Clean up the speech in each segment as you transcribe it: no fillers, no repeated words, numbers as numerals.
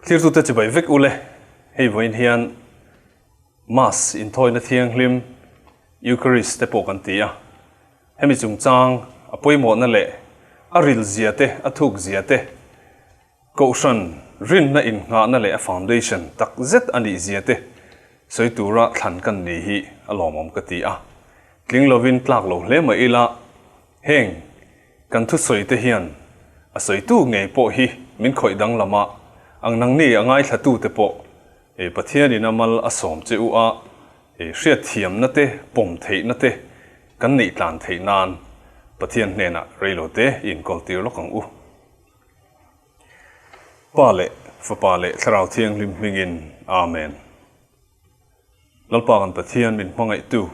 Thlirtute chibai vek ule, hei vawiin hian Mass inthawina thianghlim, Eucharist te pawh kan ti a. Hemi chungchang a pawimawhna leh a rilzia te, a thukzia te, Kohhran rinna innghahna leh a foundation tak zet a nih zia te sawi tura thlan kan ni hi a lawmawm ka ti a. Tling lovin tlak lo hle mai ila, heng kan thusawi te hian a sawitu ngei pawh hi min khawih danglam a, ang nangni a ngaithlatu te pawh Pathianin a mal a sawm che u a, hriatthiamna te, pawm theihna te kan neih tlan theih nan Pathian hnenah reilote i inkawltir lawk ang u. Pa leh Fapa leh Thlarau Thianghlim hmingin, Amen. Lalpa kan Pathian min hmangaihtu,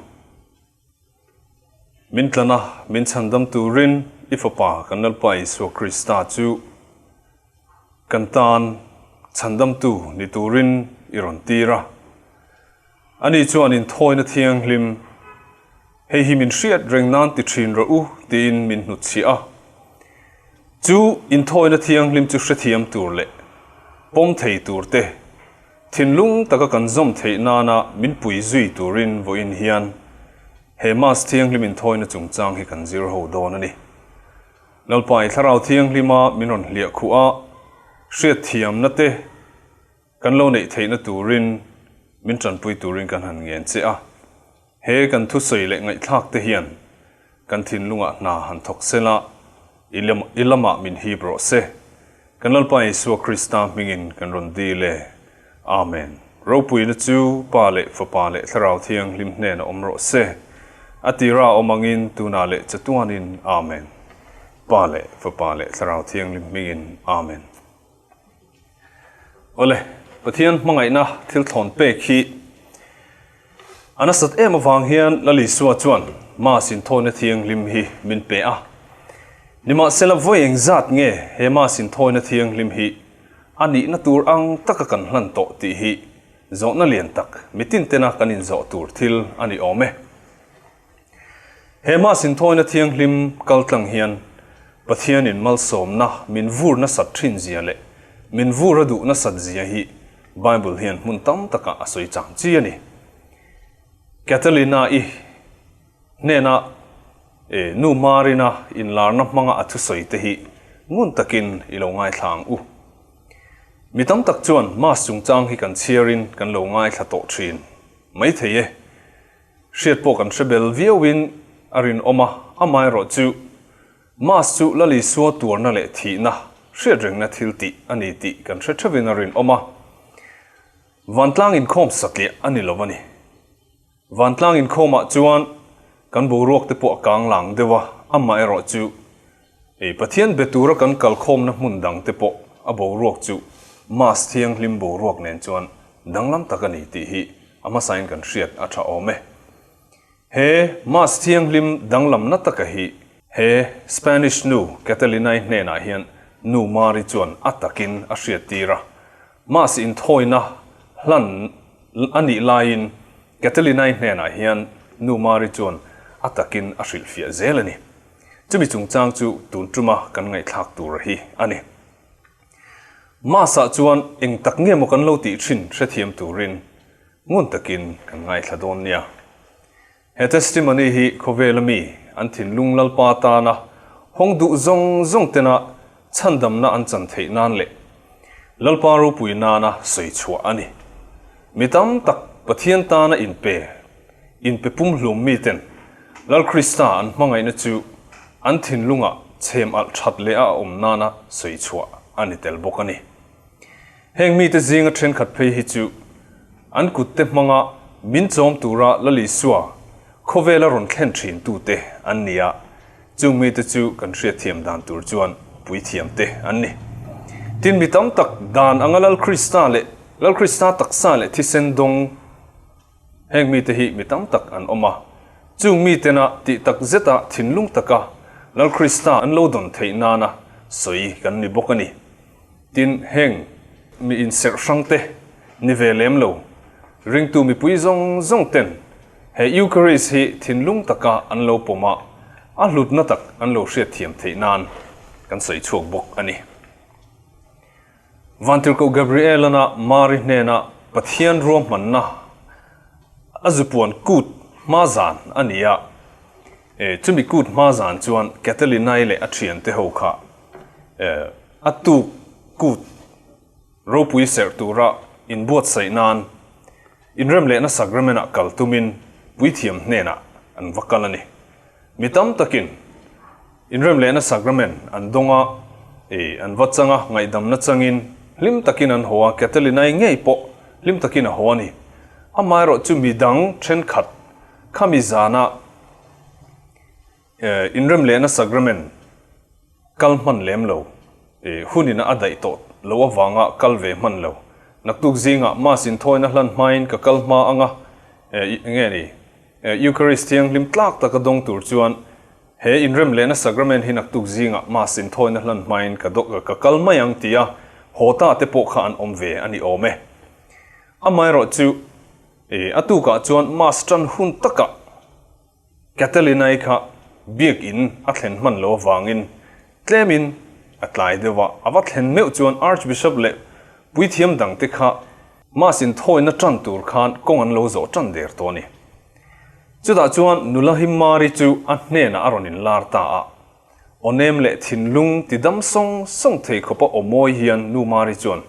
min tlana min chhandam turin i Fapa kan Lalpa Isua Krista chu kan tan chhandamtu ni turin i rawn tir a. Ani chuan inthawina thianghlim, Hei hi min hriat reng nan ti thin rawh u, tiin min hnutchhiah a. Chu inthawina thianghlim chu hrethiam tur leh pawm thei tur te, thinlung taka kan zawm theih nana min pui zui turin vawiin hian he Mass thianghlim inthawina chungchang hi kan zir ho dawn a ni. Lalpa i Thlarau Thianghlima min rawn hliah khuh a, hriatthiamna te, Kan lo neih theihna turin min tanpui turin kan han ngen che a, he kan thusawi leh ngaihthlak te hian kan thinlungah hna han thawk sela, i lamah min hip rawh se. Kan Lalpa Isua Krista hmingin kan rawn dil e. Amen. Ropuina chu Pa leh Fapa leh Thlarau Thianghlim hnenah awm rawh se. A tira awm angin tunah leh chatuanin. Amen. Pa leh Fapa leh Thlarau Thianghlim hmingin. Amen. Awle, Pathian hmangaihna thil thlawn pek hi a nasat em avang hian Lal Isua chuan Mass inthawina thianghlim hi min pe a. Nimahsela vawi engzat nge he Mass inthawina thianghlim hi a nihna tur ang taka kan hlan tawh tih hi zawhna lian tak mitin tena kan inzawh tur thil a ni awm e. He Mass inthawina thianghlim kaltlang hian Pathianin malsawmna min vur nasat thin zia leh min vur a duh nasat zia hi Bible hian hmun tam takah a sawi chang chi a ni. Catalina-i hnena nu Marina inlarna hmanga a thusawi te hi ngun takin i lo ngaithla ang u. Mi tam tak chuan Mass chungchang hi kan chhiarin kan lo ngaithla tawh thin maithei e. Hriat pawh kan hre bel viauin a rinawm a, amaherawh chu Mass chu Lal Isua tuarna leh thihna hriat rengna thil tih a ni tih kan hre theuhin a rinawm a. Vantlang inkhawm satliah a ni lo a ni. Vantlang inkhawmah chuan kan boruak te pawh a kang lang deuh a, amaherawh chu ei Pathian be tura kan kalkhawmna hmun dang te pawh a boruak chu Mass thianghlim boruak nen chuan danglam tak a ni tih hi A hmasain kan hriat a tha awm e. He Mass thianghlim danglamna taka hi he Spanish nu Catalina-i hnenah hian nu Mari chuan a takin a hriattir a. Mass inthawina hlan a nih laiin Catalina-i hnenah hian nu Mari chuan a takin a hrilhfiah zel a ni. Chumi chungchang chu tun tuma kan ngaihthlak tur hi a ni. Mass-ah chuan eng tak nge maw kan lo tih thin hrethiam turin ngun takin kan ngaithla dawn nia. He testimony hi khawvela mi an thinlung Lalpa tana hawng duh zawng zawng tena chhandamna an chan theih nan leh Lalpa ropui nana sawi chhuah a ni. Mi tam tak Pathian tana inpe inpe pumhlum miten Lal Krista an hmangaihna chu an thinlungah chhem alh that leh a awm nana sawi chhuah a ni tel bawk a ni. Heng mite zinga thenkhat phei hi chu an kutte hmanga min chawm tura Lal Isua khawvela rawn thlen thin tute an ni a, chung mite chu kan hriatthiam dan tur chuan puithiamte an ni. Tin, mi tam tak dan anga Lal Krista leh Lal Krista taksa leh thisen dawng, Heng mite hi mi tam tak an awm a, chung mitena tih tak zeta thinlung taka Lal Krista an lo dawn theih nana sawi kan ni bawk a ni. Tin, heng mi inserh hrangte ni ve lem lo, ringtu mipui zawng zawng ten he Eucharist hi thinlung taka an lo pawm a, a hlutna tak an lo hriatthiam theih nan kan sawi chhuak bawk a ni. Vantirhkoh Gabriel-ana Mari hnena Pathian ruahmanna a zupuan kut hma zan a ni a. Chumi kut hma zan chuan Catalina-i leh a thiante ho kha a tuk kut ropui serh tura inbuatsaih nan inremlehna sacrament-ah kal tumin puithiam hnenah an va kal a ni. Mi tam takin inremlehna sacrament an dawng a, an va chang a, ngaihdamna changin hlim takin an haw a, Catalina-i ngei pawh hlim takin a haw a ni. Amaherawh chu mi dang thenkhat khami zana inremlehna sacrament kal hman lem lo, hunin a daih tawh lo avanga kal ve hman lo. Naktuk zingah Mass inthawina hlan hmain ka kal hma anga, nge ni? Eucharist thianghlim tlak taka dawng tur chuan he inrem lehna sacrament hi naktuk zingah Mass inthawina hlan hmain ka ka kal mai ang tia haw ta te pawh kha an awm ve a ni awm e. Amaherawh chu a tukah chuan Mass tan hun takah Catalina-i kha biakinn a thlen hman lo avangin tlemin a tlai deuh a, a va thlen meuh chuan Archbishop leh puithiam dangte kha Mass inthawina tan tur khan kawng an lo zawh tan der tawh a ni. Chutah chuan nula Himmari chu a hnenah a rawn inlar ta a, aw nem leh thinlung ti dam sawng sawng thei khawpa aw mawi hian Nu Mari chuan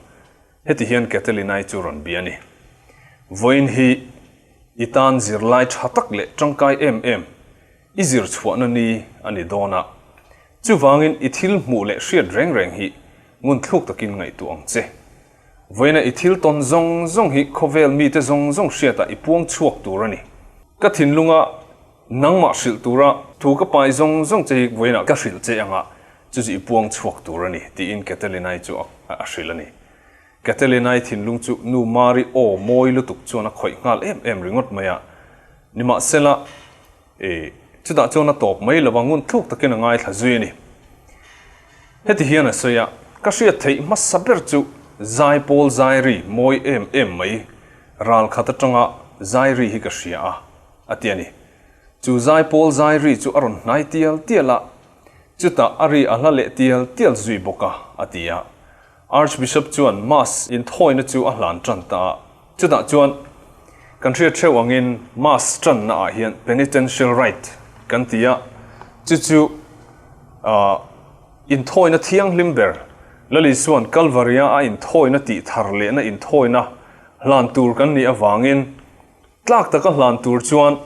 heti hian Catalina-i chu rawn bia a ni. Vawiin hi I tan zirlai tha tak leh tangkai em em i zir chhuahna ni a ni dawn a. Chuvangin i thil hmuh leh hriat reng reng hi ngunthluk takin ngaihtuah ang che. Vawiina i thil tawn zawng zawng hi khawvel mite zawng zawng hriatah i puang chhuak tur a ni. Ka thinlunga nangmah hrilh tura thu ka pai zawng zawng che hi vawiinah ka hrilh che anga chu chu i puang chhuak tur a ni, tiin Catalina-i chu a hrilh a ni. Catalina-i thinlung chu Nu Mari aw mawi lutuk chuan a khawih nghal em em ringawt mai a. Nimahsela, e, chutah chuan a tawp mai lova ngun thluk takin a ngaithla zui a ni. Heti hian a sawi a, Ka hriat theih hmasa ber chu zaipawl zairi mawi em em mai, ral khat atanga zairi hi ka hria a, a ti a ni. Chu zaipawl zairi chu a rawn hnai tial tial a, chutah a ri a hla leh tial tial zui bawk a, a ti a. Archbishop chuan Mass inthawina chu a hlan tan ta a, chutah chuan kan hriat theuh angin Mass tanna ah hian Penitential Rite kan ti a, chu chu inthawina thianghlim ber Lal Isua'n Kalvaria a inthawina tih thar lehna inthawina hlan tur kan nih avangin Tlak taka hlan tur chuan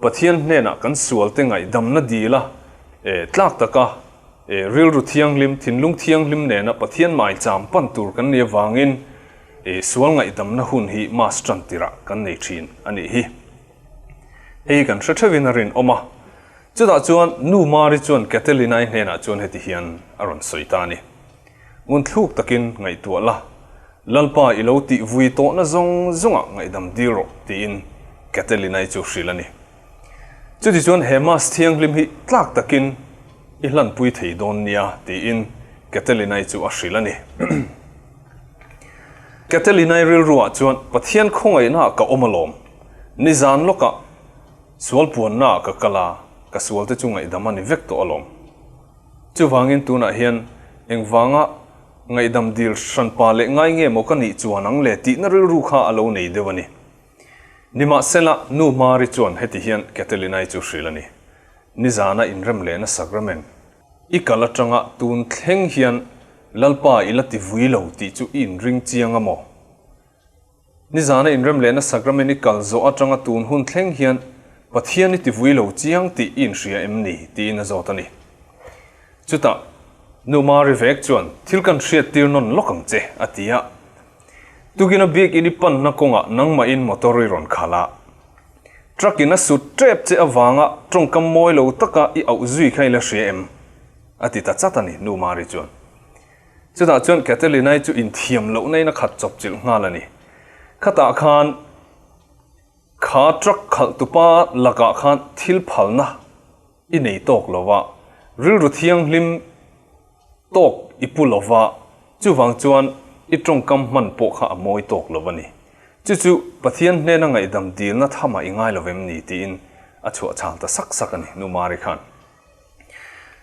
Pathian hnenah kan sualte ngaihdamna dil a, tlak taka rilru thianghlim, thinlung thianghlim nena Pathian maicham pan tur kan nih avangin sual ngaihdamna hun hi Mass tan tirah kan nei thin a nih hi. Hei hi kan hre theuhin a rinawm a. Chutah chuan Nu Mari chuan Catalina-i hnenah chuan heti hian a rawn sawi ta a ni. Ngunthluk takin ngaihtuah la, Lalpa i lo tih vui tawhna zawng zawngah ngaihdam dil rawh, tiin Catalina-i chu hrilh a ni. Chutichuan he Mass thianghlim hi tlak takin i hlanpui thei dawn nia, tiin Catalina-i chu a hrilh a ni. Catalina-i rilruah chuan Pathian khawngaihnaah ka awm alawm, nizan lawkah sual puannaah ka kal a, ka sualte chu ngaihdam a ni vek tawh alawm. Chuvangin tunah hian engvanga ngaihdam dil hranpa leh ngai nge maw ka nih chuan ang le tihna rilru kha a lo nei deuh a ni. Nimahsela, Nu Mari chuan heti hian Catalina-i chu hrilh a ni, Nizana inrem lehna sacrament i kal atanga tun thleng hian Lalpa i la ti vui lo tih chu i inring chiang a maw? Nizana inrem lehna sacrament i kal zawh atanga tun hun thleng hian Pathian i tivui lo chiang tih i inhria em ni? tiin a zawt a ni. Chutah Nu Mari vek chuan thil kan hriat tir nawn lawk ang che a ti a. Tukina biakinn i panna kawngah nangmahin motor i rawn khalh a. Truck in a sut tep che avanga tawngkam mawi lo taka i auh zui kha i la hria em? a ti ta chat a ni Nu Mari chuan. Chutah chuan Catalina-i chu inthiam lohna in a khat chawp chilh nghal a ni. Khatah khan kha truck khalh tupa lakah khan thil phalna i nei tawk lo va, rilru thianghlim tawk i pu lo va, chuvang chuan i tawngkam hman pawh kha a mawi tawk lo a ni. Chu chu Pathian hnena ngaihdam dilna thamah i ngai lo vem ni tiin a chhuah chhal ta sak sak a ni, Nu Mari khan.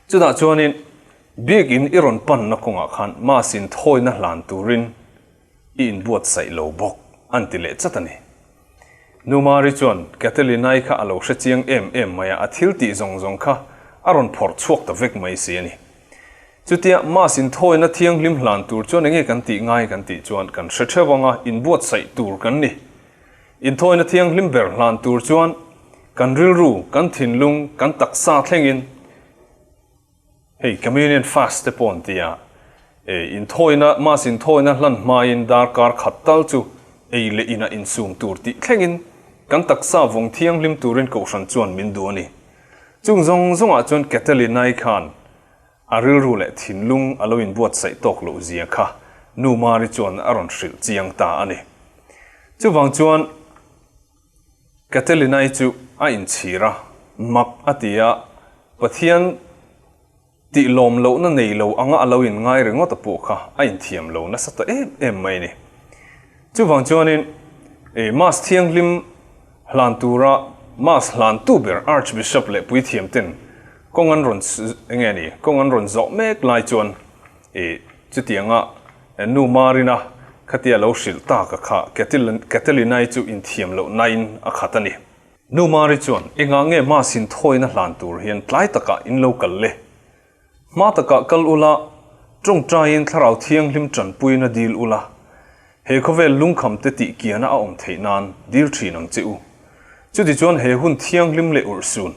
Chutah chuanin Biakinn i rawn panna kawngah khan Mass in thawina hlan turin. I inbuatsaih lo bawk, an ti leh chat a ni. Nu Mari chuan Catalina-i kha a lo hre chiang em em mai a, a thil tih zawng zawng kha a rawn phawrh chhuak ta vek mai si a ni. Chutia Mass inthawina thianghlim hlan tur chuan enge kan tih ngai kan tih chuan kan hre theuh anga inbuatsaih tur kan ni. Inthawina thianghlim ber hlan tur chuan kan rilru, kan thinlung, kan taksa thlengin, Hei Communion Fast te pawh an ti a, e, inthawina, Mass inthawina hlan hmain darkar khat tal chu ei leh inah insum tur tih thlengin kan taksa vawng thianghlim turin Kohhran chuan min duh a ni. Chung zawng zawngah chuan Catalinai khan a rilru leh thinlung a lo inbuatsaih tawk loh zia kha Nu Mari chuan a rawn hrilh chiang ta a ni. Chuvang chuan Catalinai chu a inchhir a, mak a ti a, Pathian tih lawm lohna nei lo anga a lo inngai ringawt a pawh kha a inthiam lo nasa ta em em mai a ni. Chuvang chuanin Mass thianghlim hlan tura Mass hlantu ber Archbishop leh puithiam ten kawng an rawn enge ni kawng an rawn zawh mek lai chuan chutianga Nu Marina khatia lo hrilh tak a kha Catalina-i chu inthiam loh nain a khat a ni. Nu Mari chuan, Engah nge Mass inthawina hlan tur hian tlai takah in lo kal le? Hma takah kal ula, tawngtaiin Thlarau Thianghlim tanpuina dil ula, he khawvel lungkham te tih kiana a awm theih nan dil thin ang che u. Chutichuan he hun thianghlim leh urhsun,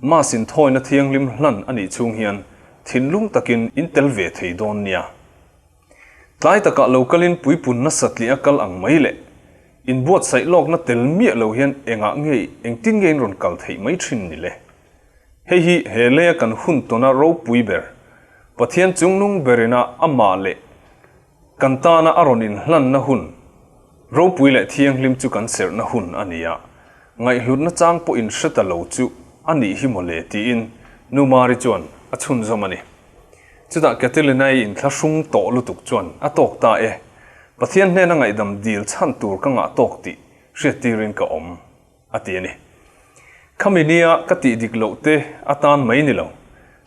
Mass inthawina thianghlim hlan a nih chhung hian thinlung takin in tel ve thei dawn nia. Tlai takah lo kalin puipun nasa tliah kal ang mai le. Inbuatsaih lawkna tel miah lo hian engah nge engtin nge in rawn kal theih mai thin ni le? Hei hi he leia kan hun tawna ropui ber, Pathian chungnung berina amah leh kan tana a rawn inhlanna hun, ropui leh thianghlim chu kan serhna hun a ni a, ngaihhlutna chang pawh in hre ta lo chu a nih hi mawle tiin Nu Mari chuan a chhunzawm a ni. Chutah Catalina-i inthlahrung tawh lutuk chuan a tawk ta e, Pathian hnena ngaihdam dil chhan tur ka ngah tawk tih hriattirin ka awm, a ti a ni. Khami nia ka tih dik loh te atan mai ni lo,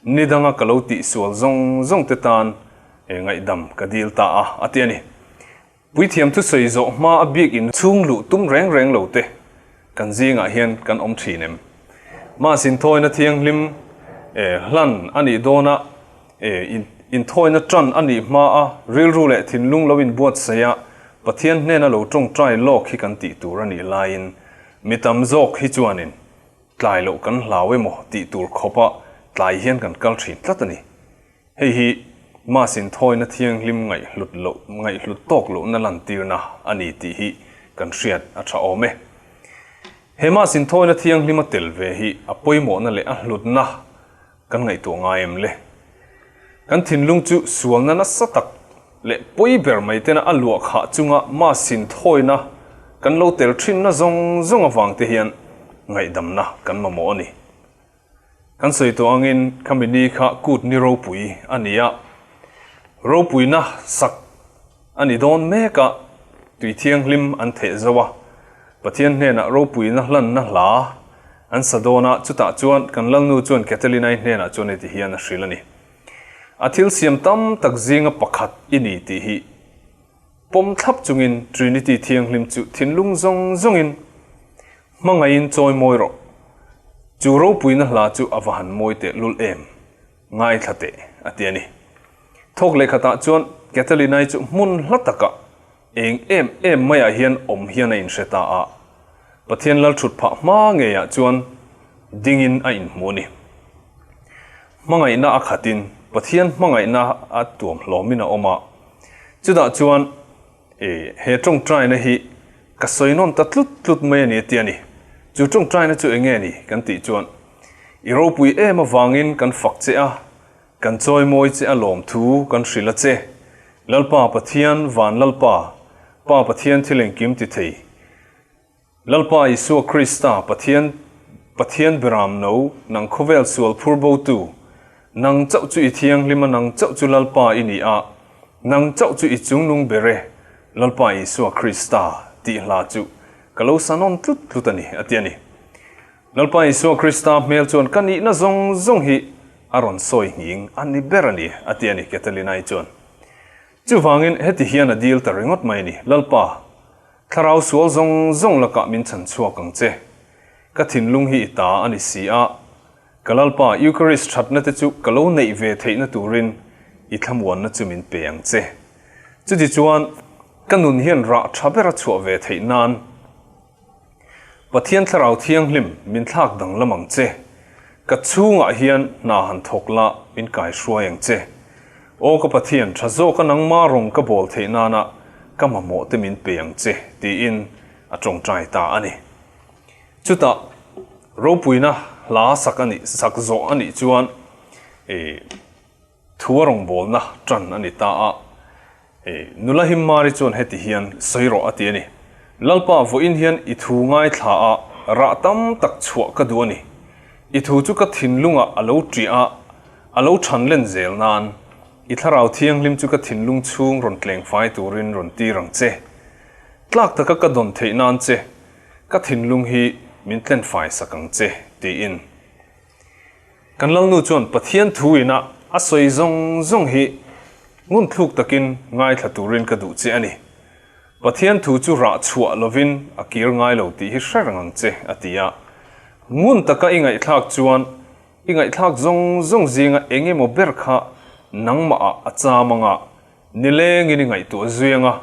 ni danga ka lo tihsual zawng zawng te tan ngaihdam ka dil ta a, a ti a ni. Puithiam thusawi zawh hma a bik in chhung luh tum reng reng lo te kan zingah hian kan awm thin em? Mass inthawina thianghlim hlan a nih dawna inthawina tan a nih hma a rilru leh thinlung lo inbuatsaih a Pathian hnena lo tawngtai lawk hi kan tih tur a nih laiin mi tam zawk hi chuanin tlai loh kan hlau emaw tih tur khawpa tlai hian kan kal thin tlat a ni. Hei hi Mass inthawina thianghlim ngaihhlut loh, ngaihhlut tawk lohna lantirna a ni tih hi kan hriat a tha awm e. He Mass inthawina thianghlim a tel ve hi a pawimawhna leh a hlutna kan ngaihtuah ngai em le? Kan thinlung chu sualna nasa tak leh pawi ber mai tena a luah khah chunga Mass inthawina kan lo tel thinna zawng zawng avangte hian ngaihdamna kan mamawh a ni. Kan sawi tawh angin khami ni kha kut ni ropui a ni a, ropuina sak a ni dawn mek a, tui thianghlim an theh zo a, Pathian hnenah ropuina hlanna hla an sa dawn a, chutah chuan kan Lalnu chuan Catalina-i hnenah chuan heti hian a hrilh a ni, A thil siam tam tak zinga pakhat i ni tih hi Pawm thlap chungin Trinity Thianghlim chu thinlung zawng zawngin hmangaihin chawi mawi rawh. Chu ropuina hla chu a va han mawi teh lul em? Ngaithla teh, a ti a ni. Thawk leh khatah chuan Catalina-i chu hmun hla takah eng em em maiah hian awm hian a inhre ta a. Pathian lal thut phah hma ngeiah chuan dingin a inhmu a ni. Hmangaihna a khatin Pathian hmangaihna a tuam hlawmin a awm a. Chutah chuan e he tawngtaina hi ka sawi nawn ta tlut tlut mai a ni a ti a ni. Chu tawngtaina chu enge ni kan tih chuan i ropui em avangin kan fak che a, kan chawimawi che a lawmthu kan hrilh a che. Lalpa Pathian van Lalpa, Pa Pathian thil engkim ti thei. Lalpa Isua Krista, Pathian, Pathian Beram No, nang khawvel sual phur botu, nang chauh chu i thianghlim a, nang chauh chu Lalpa i ni a, nang chauh chu i chungnung ber e, Lalpa Isua Krista, tih hla chu ka lo sa nawn tlut tlut a ni, a ti a ni. Lalpa Isua Krista hmel chuan ka nihna zawng zawng hi a rawn sawi nghing a ni ber a ni, a ti a ni, Catalina-i chuan. Chuvangin heti hian a dil ta ringawt mai a ni, Lalpa, thlarau sual zawng zawng lakah min chhan chhuak ang che. Ka thinlung hi i ta a ni si a, ka Lalpa, Eucharist thatna te chu ka lo neih ve theihna turin i thlamuanna chu min pe ang che. Chutichuan, ka nun hian rah tha ber a chhuah ve theih nan, Pathian Thlarau Thianghlim min thlak danglam ang che. Ka chhungah hian hna han thawk la, min kai hruai ang che. Aw ka Pathian, tha zawka nangma rawng ka bawl theih nana ka mamawh te min pe ang che, tiin a tawngtai ta a ni. Chutah ropuina hla sak a nih, sak zawh a nih chuan, ih, Thu a rawngbawlna tan a ni ta a, Nula Himmari chuan heti hian sawi rawh a ti a ni. Lalpa, vawiin hian i thu ngaithla a, rah tam tak chhuah ka duh a ni. I thu chu ka thinlungah a lo ṭiah a, a lo ṭhan len zel nan, i Thlarau Thianghlim chu ka thinlung chhung rawn tlengfai turin rawn tir ang che. Tlak taka ka dawn theih nan che, ka thinlung hi min tlenfai sak ang che, tiin. Kan Lalnu chuan Pathian thu ina a sawi zawng zawng hi ngunthluk takin ngaithla turin ka duh che a ni. Pathian thu chu rah chhuah lovin a kir ngai lo tih hi hre reng ang che, a ti a. Ngun taka i ngaihthlak chuan i ngaihthlak zawng zawng zinga eng emaw ber kha nangmahah a cham anga nilengin i ngaihtuah zui anga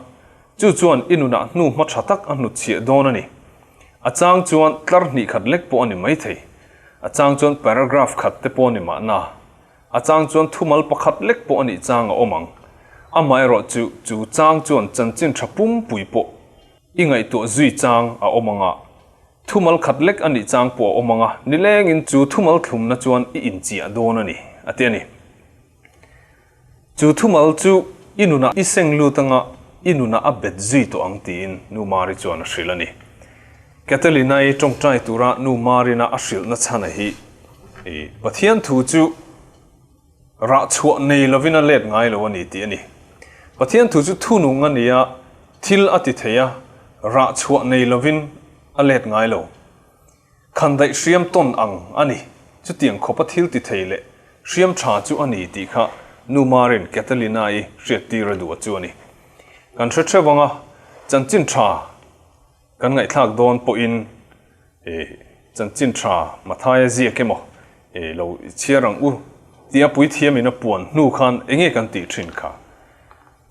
chu chuan i nunah hnu hma tha tak a hnutchhiah dawn a ni. A chang chuan tlar hnih khat lek pawh a ni maithei. A chang chuan paragraph khat te pawh a ni mahna. A chang chuan thumal pakhat lek pawh a nih chang a awm ang. Amaherawh chu, chu chang chuan chanchin tha pumpui pawh i ngaihtuah zui chang a awm ang a. Thumal khat lek a nih chang pawh a awm ang a, nilengin chu thumal thlumna chuan i inchiah dawn a ni, a ti a ni. Chu thumal chu i nunah i seng lut anga i nunah a bet zui tawh ang tiin Nu Mari chuan a hrilh a ni. Catalina-i tawngtai tura Nu Marina a hrilhna chhana hi i Pathian thu chu rah chhuah nei lovin a let ngai lo a ni tih a ni. Pathian thu chu thunung a ni a, thil a ti thei a, rah chhuah nei lovin a let ngai lo. Khandaih hriam tawn ang a ni. Chutiang khawpa thil ti thei leh hriam tha chu a ni tih kha Nu Marin Catalina-i hriattir a duh a chu a ni. Kan hre theuh ang a, chanchin tha kan ngaihthlak dawn pawhin chanchin tha Mathaia ziak emaw lo chhiar ang u tia puithiamin a puan hnu khan enge kan tih thin kha?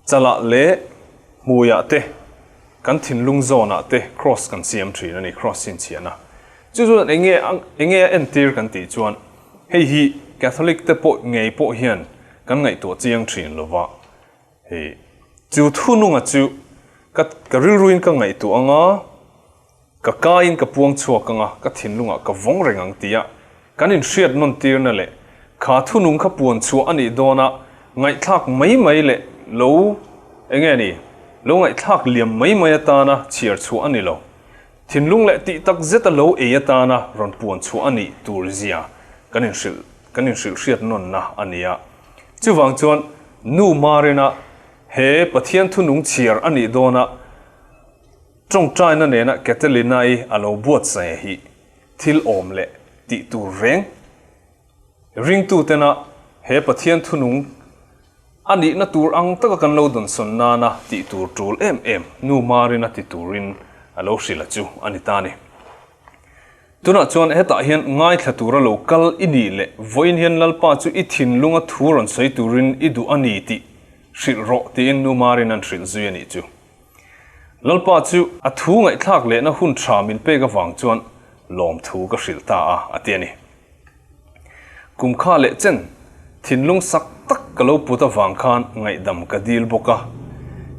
Chalah leh hmuiah te, kan thinlung zawnah te cross kan siam thin a ni, cross chhinchhiahna. Chu chuan enge enge a entir kan tih chuan hei hi Catholic te pawh ngei pawh hian kan ngaihtuah chiang thin lova, hei chu thununga chu ka ka rilruin ka ngaihtuah anga, Ka kaiin ka puang chhuak ang a, ka thinlungah ka vawng reng ang tia kan inhriat nawn tirna leh kha thunung kha puan chhuah a nih dawna ngaihthlak mai mai leh lo eng nge ni, lo ngaihthlak liam mai mai atana chhiar chhuah a ni lo. Thinlung leh tih tak zeta lo ei atana rawn puan chhuah a nih tur zia kan inhrilh kan inhrilh hriat nawnna a ni a. Chuvang chuan Nu Marina he Pathian thunung chhiar a nih dawna Tawngtaina nena Catalina-i a lo buatsaih hi thil awm leh tih tur reng. Ringtutena he Pathian thunung a nihna tur ang taka kan lo dawnsawn nana tih tur tul em em Nu Marina ti turin a lo hrilh a chu a ni ta ni. Tunah chuan hetah hian ngaithla tura lo kal i nih leh vawiin hian Lalpa chu i thinlunga thu rawn sawi turin i duh a ni tih hrilh rawh tiin Nu Marina'n hrilh zui a nih chu. Lalpa chu a thu ngaihthlak lehna hun tha min pek avang chuan lawmthu ka hrilh ta a, a ti a ni. Kum kha leh chen thinlung sak tak ka lo put avang khan ngaihdam ka dil bawk a.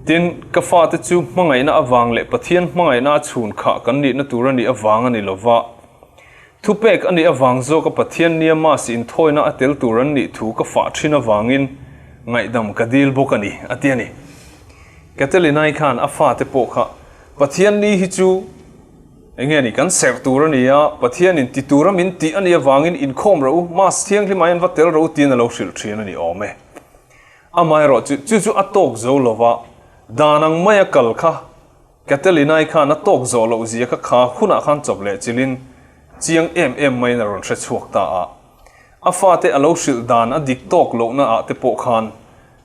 Tin, ka fate chu hmangaihna avang leh Pathian hmangaihna a chhun khah kan nihna tur a nih avang a ni lova, Thupek a nih avang zawka Pathian nia Mass inthawina a tel tur an nih thu ka fah thin avangin ngaihdam ka dil bawk a ni, a ti a ni. Catalinai khan a fate pawh kha Pathian ni hi chu eng nge ni kan serh tur a ni a, Pathianin ti tura min tih a nih avangin inkhawm rawh u, Mass thianghlimah hian va tel rawh u tiin a lo hrilh thin a ni awm e. Amaherawh chu chu chu a tawk zo lova dan ang maia kal kha Catalinai khan a tawk zawh loh zia kha kha hunah khan chawp leh chilhin chiang em em maiin a rawn hre chhuak ta a. A fate a lo hrilh dan a dik tawk lohna ah te pawh khan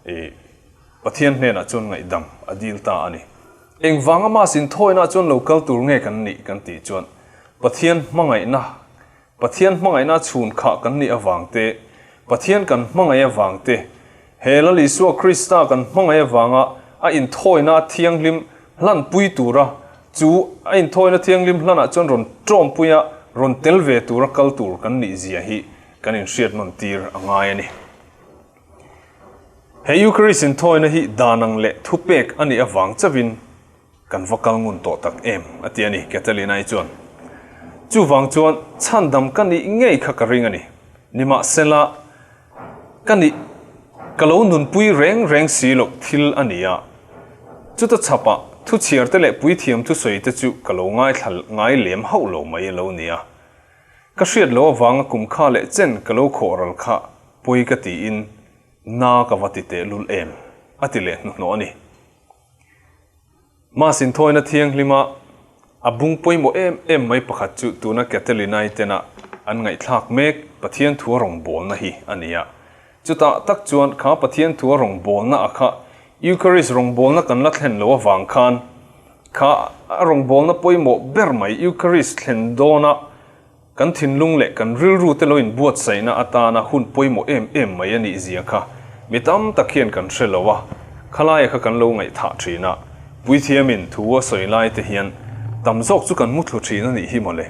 i. Pathian hnenah chuan ngaihdam a dil ta a ni. Engvanga Mass inthawina chuan lo kal tur nge kan nih kan tih chuan Pathian hmangaihna, Pathian hmangaihna chhun khah kan nih avang te, Pathian kan hmangaih avang te, he Lal Isua Krista kan hmangaih avanga a inthawina thianghlim hlanpui tura chu a inthawina thianghlim hlanah chuan rawn tawmpuia rawn tel ve tura kal tur kan nih zia hi kan inhriat nawn tir a ngai a ni. He Eucharist inthawina hi dan ang leh thupek a nih avang chauhin kan va kal ngun tawh tak em a ti a ni, Catalina-i chuan. Chuvang chuan chhandam ka nih ngei kha ka ring a ni. Nimahsela, ka nih ka lo nunpui reng reng si loh thil a ni a. Chuta chhapah thuchhiarte leh puithiam thusawi te chu ka lo ngaithla ngai lem hauh lo mai a lo ni a. Ka hriat loh avanga kum kha leh chen ka lo khawh ral kha pawi ka tiin na ka va ti teh lul em? a ti leh hnuhnawh a ni. Mass inthawina thianghlima a bung pawimawh em em mai pakhat chu tuna Catalinai tena an ngaihthlak mek Pathian thua rawngbawlna hi a ni a. Chutah tak chuan kha Pathian thua rawngbawlna a kha Eucharist rawngbawlna kan la thlen loh avang khan Kha a rawngbawlna pawimawh ber mai Eucharist thlen dawna kan thinlung leh kan rilru te lo inbuatsaihna atana hun pawimawh em em mai a nih zia kha mi tam tak hian kan hre lo a, khalaia kha kan lo ngaihthah thin a, Puithiamin thu a sawi lai te hian tam zawk chu kan muthlu thin a nih hi mawle.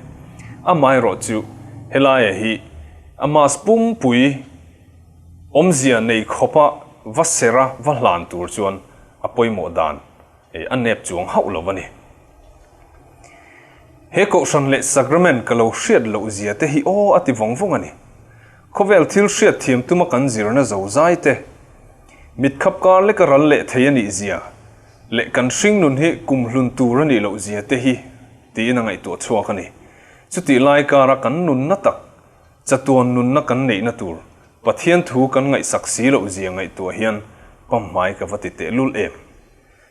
Amaherawh chu helaia hi a Mass pumpui awmzia nei khawpa va sera va hlan tur chuan a pawimawh dan Hei a nep chuang hauh lo a ni. He kohhran leh sacrament ka lo hriat loh zia te hi aw a ti vawng vawng a ni. Khawvel thil hriat thiam tuma kan zirna zo zai te, mit khap kar leka ral leh thei a nih zia leh kan hringnun hi kum hlun tur a nih loh zia te hi tiin a ngaihtuah chhuak a ni. Chutih lai kara kan nunna tak, chatuan nunna kan neihna tur Pathian thu kan ngaihsak si loh zia ngaihtuah hian pamhmai ka va ti tehlul em.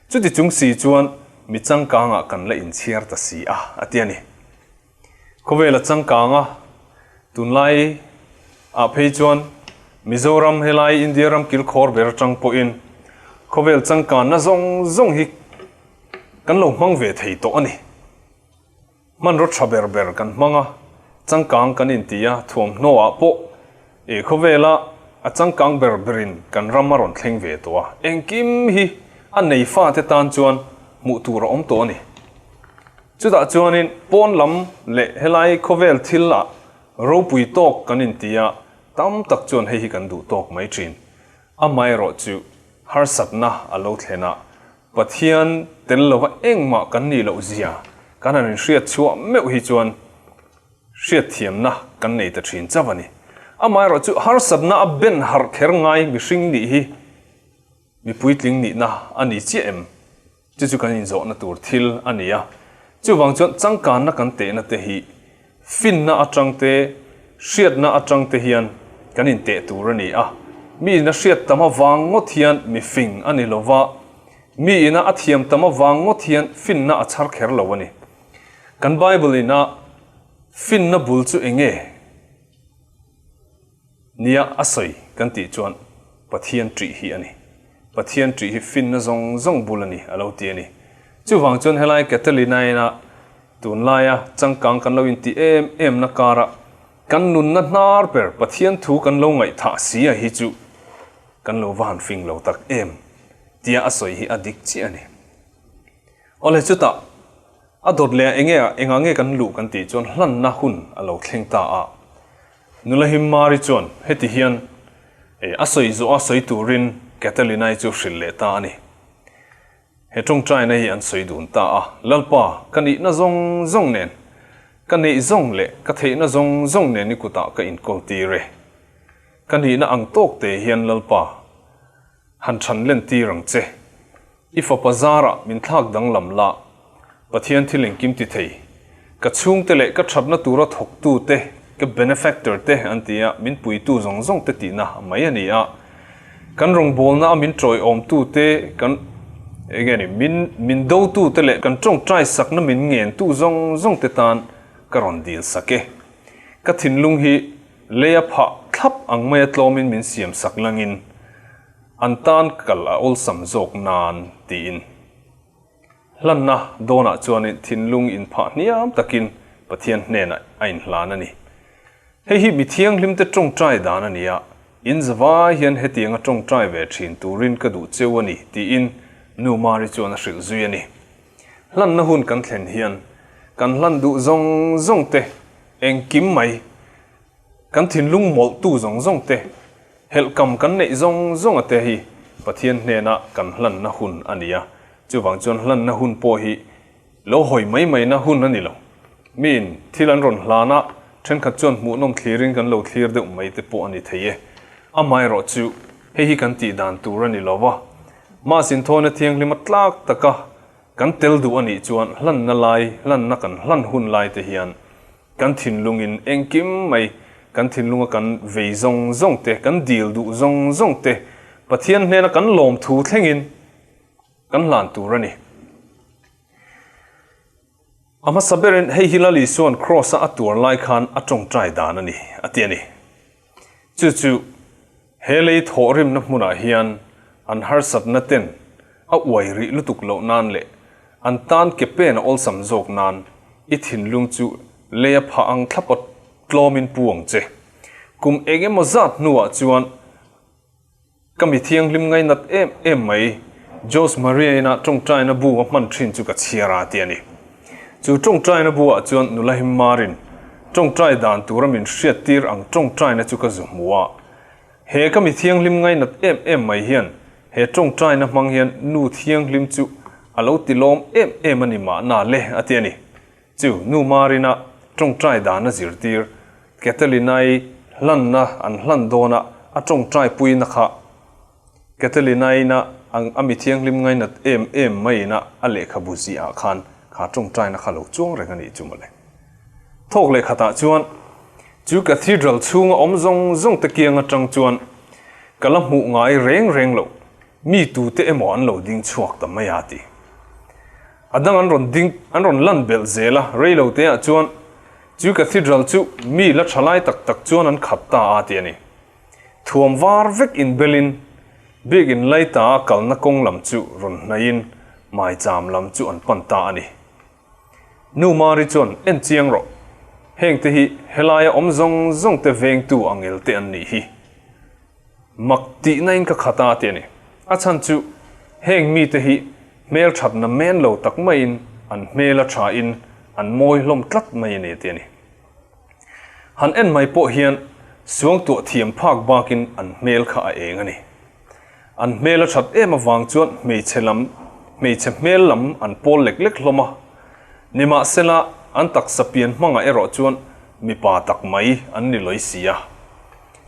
Chuti chung si chuan mi changkangah kan la inchhiar ta si a, a ti a ni. Khawvela changkanga tunlai ah phei chuan Mizoram helai India ram kilkhawr ber atang pawhin khawvel changkanna zawng zawng hi kan lo hmang ve thei tawh a ni. Hmanraw tha ber ber kan hmang a, changkang kan inti a, thuamhnaw ah pawh ih khawvela a changkang ber berin kan ram a rawn thleng ve tawh a, engkim hi a nei fate tan chuan hmuh tur a awm tawh a ni. Chutah chuanin pawn lam leh helai khawvel thil ah ropui tawk kan inti a, tam tak chuan hei hi kan duh tawk mai thin. Amaherawh chu harsatna a lo thlen a, Pathian tel lova engmah kan nih loh zia kan han inhriat chhuah meuh hi chuan hriatthiamna kan nei ta thin chauh a ni. Amaherawh chu harsatna a ben harh kher ngai mihring nih hi mi puitling nihna a ni chiah em? Chu chu kan inzawhna tur thil a ni a. Chuvang chuan changkanna kan tehna te hi Finna atang te, hriatna atang te hian kan inteh tur a ni a. Mi ina hriat tam avang ngawt hian mi fing a ni lo va, mi ina a thiam tam avang ngawt hian finna a chhar kher lo a ni. Kan Bible ina finna bul chu eng nge? Nia, a sawi kan tih chuan Pathian ṭih hi a ni. Pathian ṭih hi finna zawng zawng bul a ni, a lo ti a ni. Chuvang chuan helai Catalina-ina tunlaia changkang kan lo intih em emna kara kan nunna hnar ber Pathian thu kan lo ngaihthah si a hi chu kan lo va han fing lo tak em tia a sawi hi a dik chiah a ni. Awle chutah a dawt leh a enge a engah nge kan luh kan tih chuan hlanna hun a lo thleng ta a. Nula Himmari chuan heti hian a sawi zawh a sawi turin Catalina-i chu hrilh leh ta a ni. He tawngtaina hi an sawi dun ta a, Lalpa, ka nihna zawng zawng nen, ka neih zawng leh ka theihna zawng zawng nen i kutah ka inkawl tir e. Ka nihna ang tawk te hian Lalpa, han chhan len tir ang che. I fapa zarah min thlak danglam la, Pathian thil engkim ti thei. Ka chhungte leh ka thatna tura thawktu te, ka benefactor te an ti a, min puitu zawng zawng te tihna mai a ni a. Kan rawngbawlna a min tawiawmtu te, kan enge ni, min min dotu te leh kan tawngtai sakna min ngentu zawng zawng te tan ka rawn dil sak e. Ka thinlung hi leia phah thlap ang maia tlawmin min siam sak langin. An tan kal a awlsam zawk nan, tiin. Hlanna dawnah chuanin thinlung inphah hniam takin Pathian hnenah a inhlan a ni. Hei hi mi thianghlimte tawngtai dan a ni a, in zavai hian hetianga tawngtai ve thin turin ka duh cheu a ni, tiin Nu Mari chuan a hrilh zui a ni. Hlanna hun kan thlen hian kan hlan duh zawng zawng te engkim mai, kan thinlung mawlhtu zawng zawng te, helhkam kan neih zawng zawnga te hi Pathian hnena kan hlanna hun a ni a, chuvang chuan hlanna hun pawh hi lo hawi mai maina hun a ni lo. Miin thil an rawn hlan a, thenkhat chuan hmuhnawm thlirin kan lo thlir deuh mai te pawh a ni thei e. Amaherawhchu hei hi kan tih dan tur a ni lo va, Mass inthawina thianghlima tlak taka kan tel duh a nih chuan hlanna lai, hlanna kan hlan hun lai te hian kan thinlungin engkim mai, kan thinlunga kan vei zawng zawng te, kan dil duh zawng zawng te, Pathian hnena kan lawmthu thlengin kan hlan tur a ni. A hmasa berin hei hi Lal Isua'n Kraws-a a tuar lai khan a tawngtai dan a ni, a ti a ni. Chu chu he lei thawhrimna hmunah hian an harsatna ten a uai rih lutuk loh nan leh an tan ke pen a awlsam zawk nan i thinlung chu lei a phah ang thlapa tlawmin pu ang che. Kum eng emaw zat hnuah chuan Ka mi thianghlim ngainat em em mai, Jose Maria ina tawngtaina bu a hman thin chu ka chhiar a ti a ni. Chu tawngtaina bu ah chuan nula Himmarin tawngtai dan tura min hriattir ang tawngtaina chu ka zu hmu a. He ka mi thianghlim ngainat em em mai hian he tawngtaina hmang hian nu thianghlim chu a lo tilawm em em a ni mahna le a ti a ni. Chu nu Marina tawngtai dan a zirtir, Catalina-i hlanna an hlan dawna a tawngtai puina kha Catalina-ina a mi thianghlim ngainat em em maiina a lehkhabu ziah khan kha tawngtaina kha lo chuang reng a nih chu mawle. Thawk leh khatah chuan chu Cathedral chhunga awm zawng zawng te kiang atang chuan ka la hmuh ngai reng reng loh mi tute emaw an lo ding chhuak ta mai a ti. A dang an rawn ding, an rawn lan belh zel a, rei lo te ah chuan chu Cathedral chu mi la tha lai tak tak chuan an khat ta a ti a ni. Thuam var vek inbelin biakin laita a kalna kawng lam chu rawn hnaihin maicham lam chu an pan ta a ni. Nu Mari chuan en chiang rawh, heng te hi helaia awm zawng zawng te vengtu angel te an nih hi. Mak tihna in ka khat a ti a ni. A chhan chu heng mite hi hmel thatna men lo tak maiin an hmel a tha in an mawi hlawm tlat mai a ni a ti a ni. Han en mai pawh hian suangtuah thiam phak bakin an hmel kha a eng a ni. An hmel a that em avang chuan hmeichhe lam hmeichhe hmel lam an pawl lek lek hlawm a. Nimahsela an taksa pian hmangah erawh chuan mipa tak mai an ni lawi si a.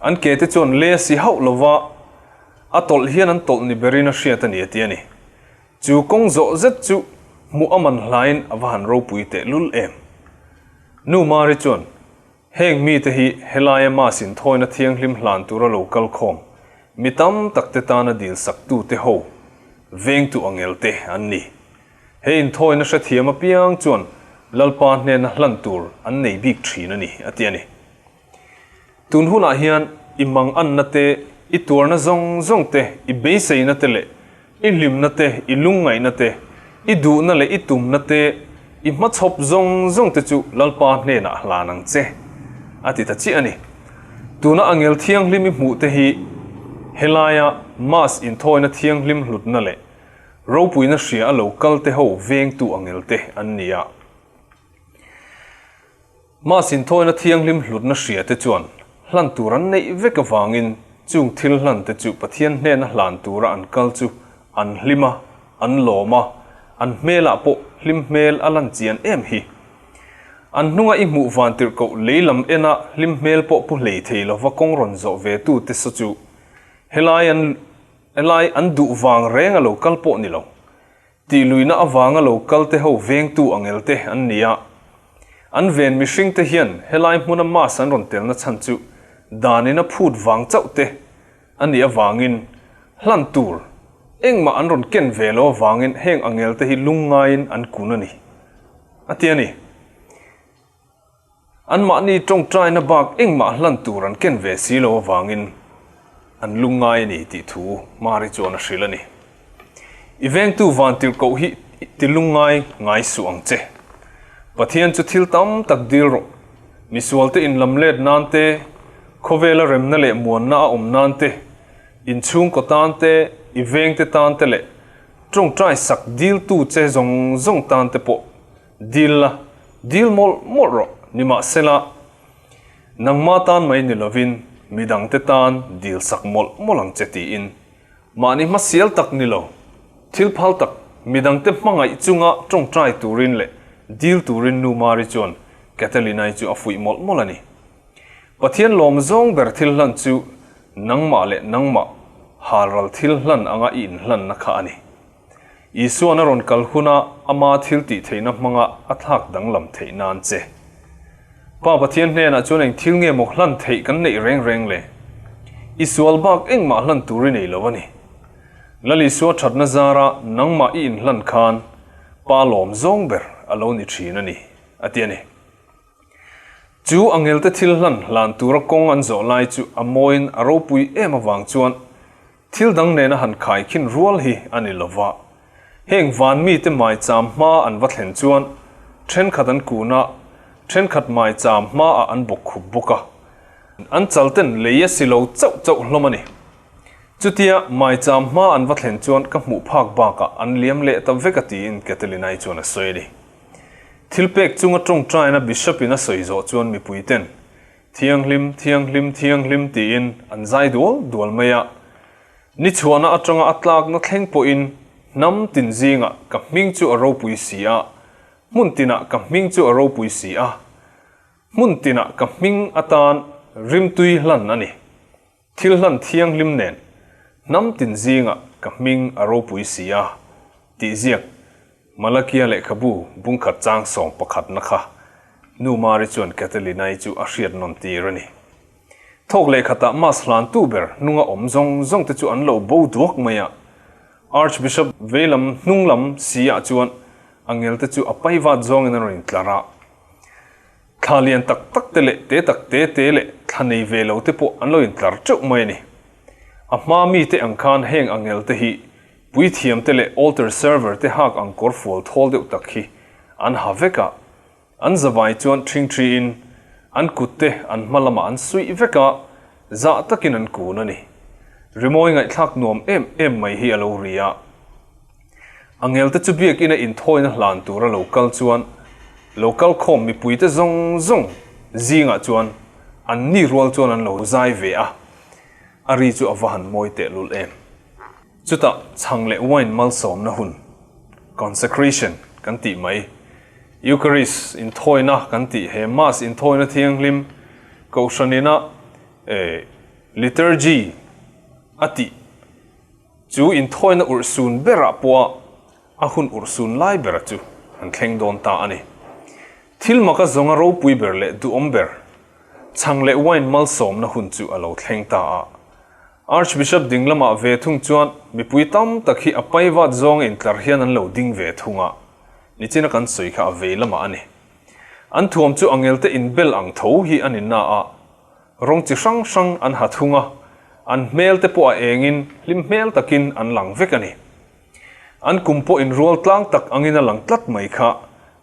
An ke te chuan le a si hauh lo va, a tawlh hian an tawlh ni berin a hriat a ni a ti a ni. Chu kawng zawh zet chu hmuh a man hlaiin a va han ropui teh lul em. Nu Mari chuan, Heng mite hi helaia Mass inthawina thianghlim hlan tura lo kal khawm, mi tam tak te tana dil sak tute ho, vengtu angel te an ni. He inthawina hrethiam apiang chuan Lalpa hnena hlan tur an nei bik thin a ni, a ti a ni. Tun hunah hian i manganna te, i tuarna zawng zawng te, i beiseina te leh i hlimna te, i lungngaihna te, i duhna leh i tumna te, i hmachhawp zawng zawng te chu Lalpa hnenah hlan ang che, a ti ta chiah a ni. Tuna angel thianghlim i hmuh te hi helaia Mass inthawina thianghlim hlutna leh ropuina hria a lo kal te ho vengtu angel te an ni a. Mass inthawina thianghlim hlutna hria te chuan hlan tur an neih vek avangin chung thil hlan te chu Pathian hnena hlan tura an kal chu an hlim a, an lawm a, an hmelah pawh hlim hmel a lan chian em hi. An hnunga i hmuh vantirhkoh lei lam ena hlim hmel pawh pu hlei thei lova kawng rawn zawh ve tu te saw chu helai an helai an duh vang reng a lo kal pawh ni lo. Tih luihna avanga lo kal te ho vengtu angel te an ni a. An ven mihring te hian helai hmuna mass an rawn telna chhan chu danin a phut vang chauh te a nih avangin hlan tur engmah an rawn ken ve lo avangin heng angel te hi lungngaiin an kun a ni, a ti a ni. Anmahni tawngtaina bak engmah hlan tur an ken ve si lo avangin. an lungngai a ni tih thu Mari chuan a hrilh a ni. I vengtu vantirhkoh hi ti lungngai ngai suh ang che. Pathian chu thil tam tak dil rawh. Misualte inlamlet nan te, khawvela remna leh muanna a awm nan te, inchhungkaw tan te, i vengte tan te leh tawngtai sak diltu che zawng zawng tan te pawh dil la, dil mawlh mawlh rawh. Nimahsela, nangma tan mai ni lovin midangte tan dil sak mawlh mawlh ang che tiin Mahni hmasial tak ni lo, thil phal tak, midangte hmangaih chunga tawngtai turin leh dil turin Nu Mari chuan Catalina-i chu a fuih mawlh mawlh a ni. Pathian lawm zawng ber thil hlan chu nangmah leh nangmah halral thil hlan anga i inhlanna kha a ni. Isuan a rawn kal huna ama thil tih theihna hmanga a thlak danglam theih nan che. Pa Pathian hnenah chuan eng thil nge maw hlan theih kan neih reng reng le? I sual bak engmah hlan tur i nei lo a ni. Lal Isua thatna zara nangmah i inhlan khan Pa lawm zawng ber a lo ni thin a ni, a ti a ni. Chu angelte thil hlan hlan tura kawng an zawh lai chu a mawiin a ropui em avang chuan Thil dang nena han khaikhin rual hi a ni lova, heng van mite maicham hma an va thlen chuan thenkhat an kun a, thenkhat maicham hmaah an bawk khup bawk a, an chalten lei a si lo chauh chauh hlawm a ni. Chutia maicham hma an va thlen chuan ka hmuh phak bakah an liam leh ta vek a tiin Catalina-i chuan a sawi a ni. Thilpek chunga tawngtaina Bishop-in a sawi zawh chuan mipuiten Thianghlim, thianghlim, thianghlim tiin an zai dual dual mai a. Ni chhuahna atanga a tlakna thleng pawhin hnam tin zingah ka hming chu a ropui si a, hmun tinah ka hming chu a ropui si a, hmun tinah ka hming atan rimtui hlan a ni. Thil hlan thianghlim nen hnam tin zingah ka hming a ropui si a, tih ziak Malakia lehkhabu bungkhat chang sawm pakhatna kha Nu Mari chuan Catalina-i chu a hriat nawn tir a ni. Thawk lehkhatah Mass hlantu ber hnunga awm zawng zawng te chu an lo bo duak mai a. Archbishop veilam hnunglam si ah chuan angelte chu a paivat zawngin a rawn intlar a. Thla lian tak tak te leh te tak te te leh thla nei ve lo te pawh an lo intlar teuh mai a ni. A hma mite ang khan heng angel te hi puithiam te leh altar server te hak ang kawr fual thawl deuh tak hi an ha vek a, an zavai chuan ṭhingṭhi in an kut te an hma lamah an suih vek a, zah takin an kun a ni. Rimawi ngaihthlak nuam em em mai hi a lo ri a. Angelte chu biakina inthawina hlan tura lo kal chuan lo kal khawm mipuite zawng zawng zingah chuan an ni rual chuan an lo zai ve a, a ri chu a va han mawi tehlul em. Chutah chhang leh wine malsawmna hun, consecration, kan tih mai, Eucharist inthawina kan tih he Mass inthawina thianghlim Kohhranina liturgy a tih, Chu inthawina urhsun berah pawha a hun urhsun lai bera chu an thleng dawn ta a ni. Thil maka zawnga ropui ber leh duhawm ber, chhang leh wine malsawmna hun chu a lo thleng ta a. Archbishop ding lamah ve thung chuan mipui tam tak hi a paivat zawnga intlar hian an lo ding ve thung a, nichina kan sawi kha a vei lamah a ni. An thuam chu angelte inbel ang tho hi a ni na a, Rawng chi hrang hrang an ha thung a, an hmel te pawh a engin hlim hmel takin an lang vek a ni. An kum pawh inrual tlang tak angin a lang tlat mai kha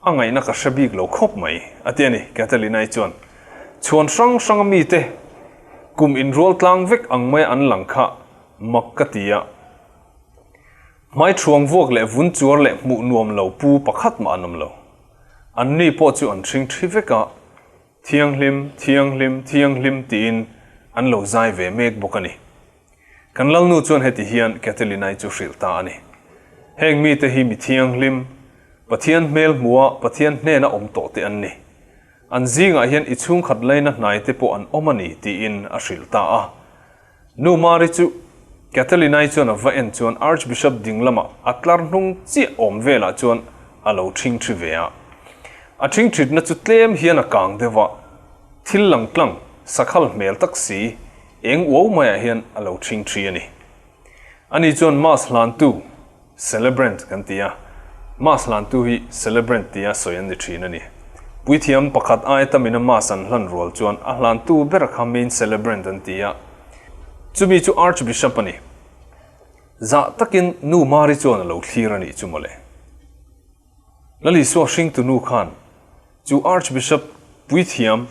a ngaihna ka hre bik lo khawp mai, a ti a ni, Catalina-i chuan. Chhuan hrang hranga mite kum inrual tlang vek ang maia an lang kha mak ka ti a. Hmai thuang vuak leh vun chuar leh hmuh nuam lo pu pakhat mah an awm lo. Anni pawh chu an hring thi vek a. Thianghlim, thianghlim, thianghlim tiin an lo zai ve mek bawk a ni. Kan Lalnu chuan heti hian Catalina-i chu hrilh ta a ni. Heng mite hi mi thianghlim, Pathian hmel hmua Pathian hnena awm tawh te an ni. An zingah hian i chhungkhat laina hnaite pawh an awm a ni tiin a hrilh ta a. Nu Mari chu Catalina-i chuan a va en chuan Archbishop ding lamah a tlar hnung chiah awm velah chuan a lo ṭhingṭhi ve a. A ṭhingṭhitna chu tlem hian a kang deuh a, thil lang tlang sakhal hmel tak si eng uau maiah hian a lo ṭhingṭhi a ni. Ani chuan Mass hlantu, Celebrant kan ti a, Mass hlantu hi Celebrant tia sawi an ni thin a ni. Puithiam pakhat ai tamina Mass an hlan rual chuan a hlantu bera kha Main Celebrant an ti a. Chumi chu Archbishop a ni. Zah takin Nu Mari chuan a lo thlir a nih chu mawle. Lal Isua hringtu nu khan chu Archbishop puithiam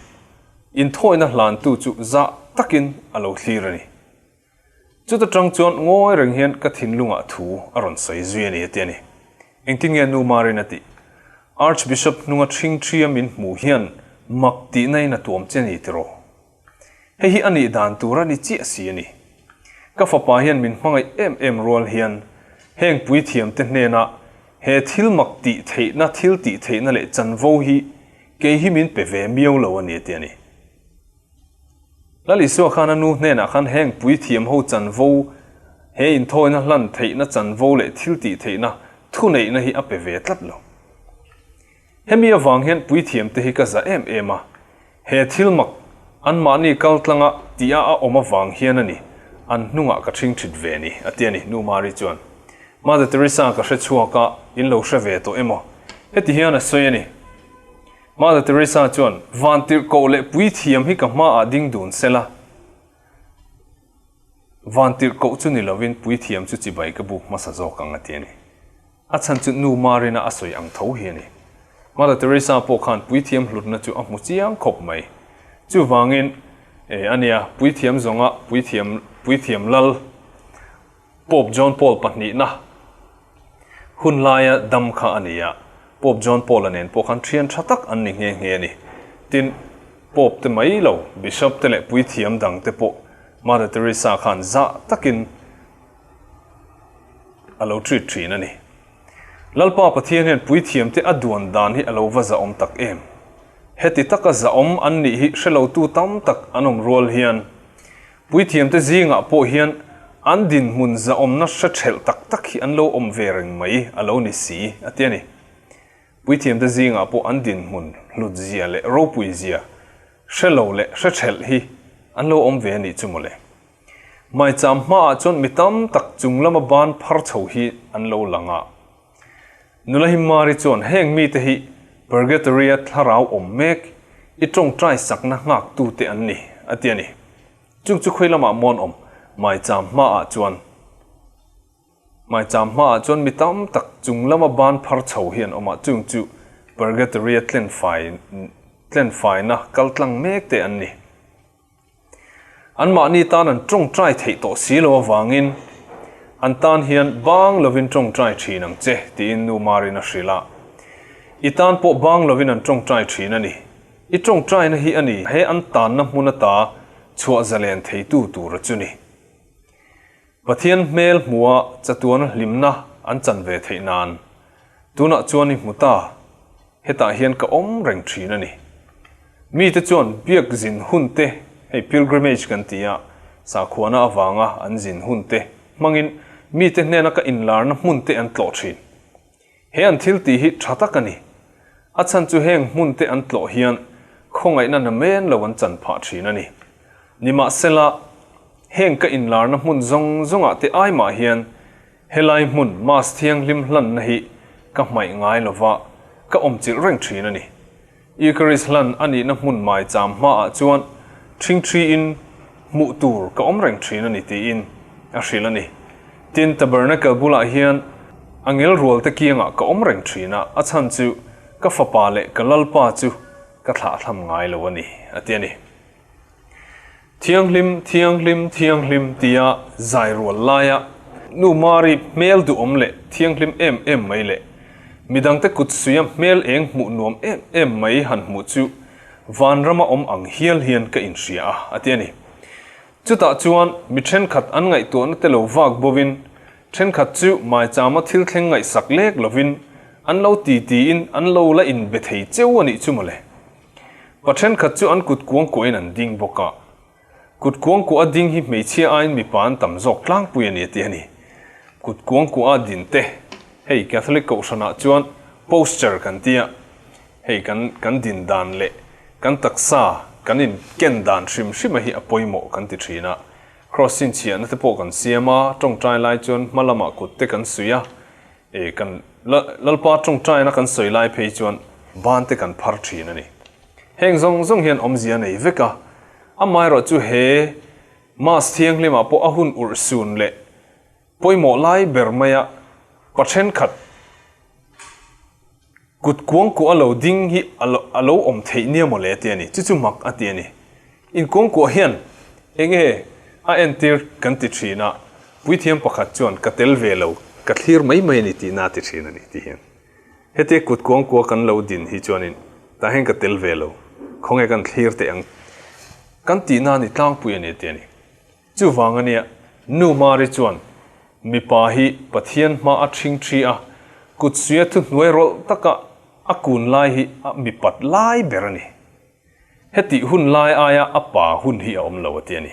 inthawina hlantu chu zah takin a lo thlir a ni. Chuta tang chuan ngawi reng hian ka thinlungah thu a rawn sawi zui a ni a ti a ni. Engtin nge Nu Marin a tih? Archbishop hnunga ṭhingṭhia min hmuh hian mak tihna in a tuam che ni tiraw? Hei hi a nih dan tur a ni chiah si a ni. Ka fapa hian min hmangaih em em rual hian heng puithiamte hnenah he thil mak tih theihna, thil tih theihna leh chanvo hi kei hi min pe ve miau lo a ni a ti a ni. Lal Isua khan a nu hnenah khan heng puithiam ho chanvo, he inthawina hlan theihna chanvo leh thil tih theihna thuneihna hi a pe ve tlat lo. Hemi avang hian puithiam te hi ka za em em a, he thil mak anmahni kal tlanga tia a awm avang hian a ni, an hnungah ka ṭhing ṭhit ve ni, a ti a ni, Nu Mari chuan. Mother Teresa ka hre chhuak a, in lo hre ve tawh emaw? Heti hian a sawi a ni. Mother Teresa chuan, Vantirhkoh leh puithiam hi ka hmaah ding dun sela. Vantirhkoh chu ni lovin puithiam chu chibai ka buk hmasa zawk ang a ti a ni. A chhan chu nu Marina a sawi ang tho hi a ni. Mother Teresa pawh khan puithiam hlutna chu a hmu chiang khawp mai. Chuvangin, e, a nia, puithiam zawnga puithiam, puithiam lal Pope John Paul pahnihna hun laia dam kha a ni a, Pope John Paul-a nen pawh khan thian tha tak an ni nghe nghe a ni. Tin, Pope te mai lo, Bishop te leh puithiam dang te pawh Mother Teresa khan zah takin a lo treat thin a ni. Lalpa Pathian hian puithiam te a duan dan hi a lo va zahawm tak em? Heti taka zahawm an nih hi hre lotu tam tak an awm rual hian Puithiamte zingah pawh hian an dinhmun zahawmna hre ṭhelh tak tak hi an lo awm ve reng mai a lo ni si, a ti a ni. Puithiamte zingah pawh an dinhmun hlutzia leh ropuizia hre lo leh hre ṭhelh hi an lo awm ve a nih chu mawle. Maicham hmaah chuan mi tam tak chung lama ban phar chho hi an lo lang a. Nula Himmari chuan heng mite hi Purgatory-a thlarau awm mek i tawngtai sakna nghaktute an ni, a ti a ni. Chung chu khawi lamah mawn awm maicham hmaah chuan maicham hmaah chuan mi tam tak chung lama ban phar chho hi an awm a, chung chu Purgatory-a tlenfai tlenfaina kaltlang mekte an ni. Anmahni tan an tawngtai theih tawh si lo avangin an tan hian bang lovin tawngtai thin ang che tiin Nu Marin a hrilh a. I tan pawh bang lovin an tawngtai thin a ni. I tawngtaina hi a ni he an tanna hmun ata chhuah zalen theitu tura chu ni. Pathian hmel hmuha chatuana hlimna an chan ve theih nan tunah chuan i hmu ta, hetah hian ka awm reng thin a ni. Mite chuan biak zin hun te, hei pilgrimage kan ti a, sakhuana avanga an zin hun te hmangin mite hnena ka inlarna hmun te an tlawh thin. He an thil tih hi tha tak a ni. A chhan chu heng hmun te an tlawh hian khawngaihna na men lo an chan phah thin a ni. Nimahsela, heng ka inlarna hmun zawng zawngah te ai mah hian helai hmun Mass thianghlim hlanna hi ka hmaih ngai lova ka awmchilh reng thin a ni. Eucharist hlan a nihna hmun maicham hmaah chuan ṭhingṭhiin hmuh tur ka awm reng ṭhin a ni tiin a hrilh a ni. Tin, tabernacle bulah hian a ngel rualte kiangah ka awm reng ṭhin a, a chhan chu ka fapa leh ka lalpa chu ka thlahthlam ngai lo a ni, a ti a ni. Thianghlim, thianghlim, thianghlim tia zai rual laia Nu Mari hmel duhawm leh thianghlim em em mai leh midangte kut suia hmel eng hmuh nuam em em mai han hmuh chu vanrama awm ang hial hian ka inhria a, a ti a ni. Chutah chuan mi thenkhat an ngaihtuahna te lo vak bovin thenkhat chu maichama thil thleng ngaihsak lek lovin an lo ti tiin an lo la inbe thei cheu a nih chu mawle. Pa thenkhat chu an kut kuangkuahin an ding bawk a. Kut kuangkuah a ding hi hmeichhia aiin mipa an tam zawk tlangpui a ni a ti a ni. Kut kuangkuah a din te, hei Catholic kohhranah chuan posture kan ti a, hei kan kan din dan leh kan taksa kan in ken dan hrim hrima hi a pawimawh kan ti thin a. Cross chhinchhiahna te pawh kan siam a, tawngtai lai chuan hma lamah kut te kan suih a, E, kan Lalpa tawngtaina kan sawi lai phei chuan ban te kan phar thin a ni. Heng zawng zawng hian awmzia a nei vek a, amaherawh chu he Mass thianghlimah pawh a hun urhsun leh pawimawh lai ber maia pa thenkhat kut kuangkuah a lo ding hi a lo awm theih nia maw le ti a ni. Chu chu mak a ti a ni. Inkuangkuah hian enge a entir kan ti thin a, puithiam pakhat chuan ka tel ve lo, ka thlir mai mai a ni tihna a ti thin a ni ti hian. Hetia kut kuangkuah kan lo din hi chuanin tah hian ka tel ve lo, khawnge kan thlir teh ang kan tihna a ni tlangpui a ni a ti a ni. Chuvang a nia, Nu Mari chuan mipa hi Pathian hma a ṭhing ṭhi a, kut suia thuhnuai rawlh taka a kun lai hi a mipat lai ber a ni. Hetih hun lai aia a pa hun hi a awm lo a ti a ni.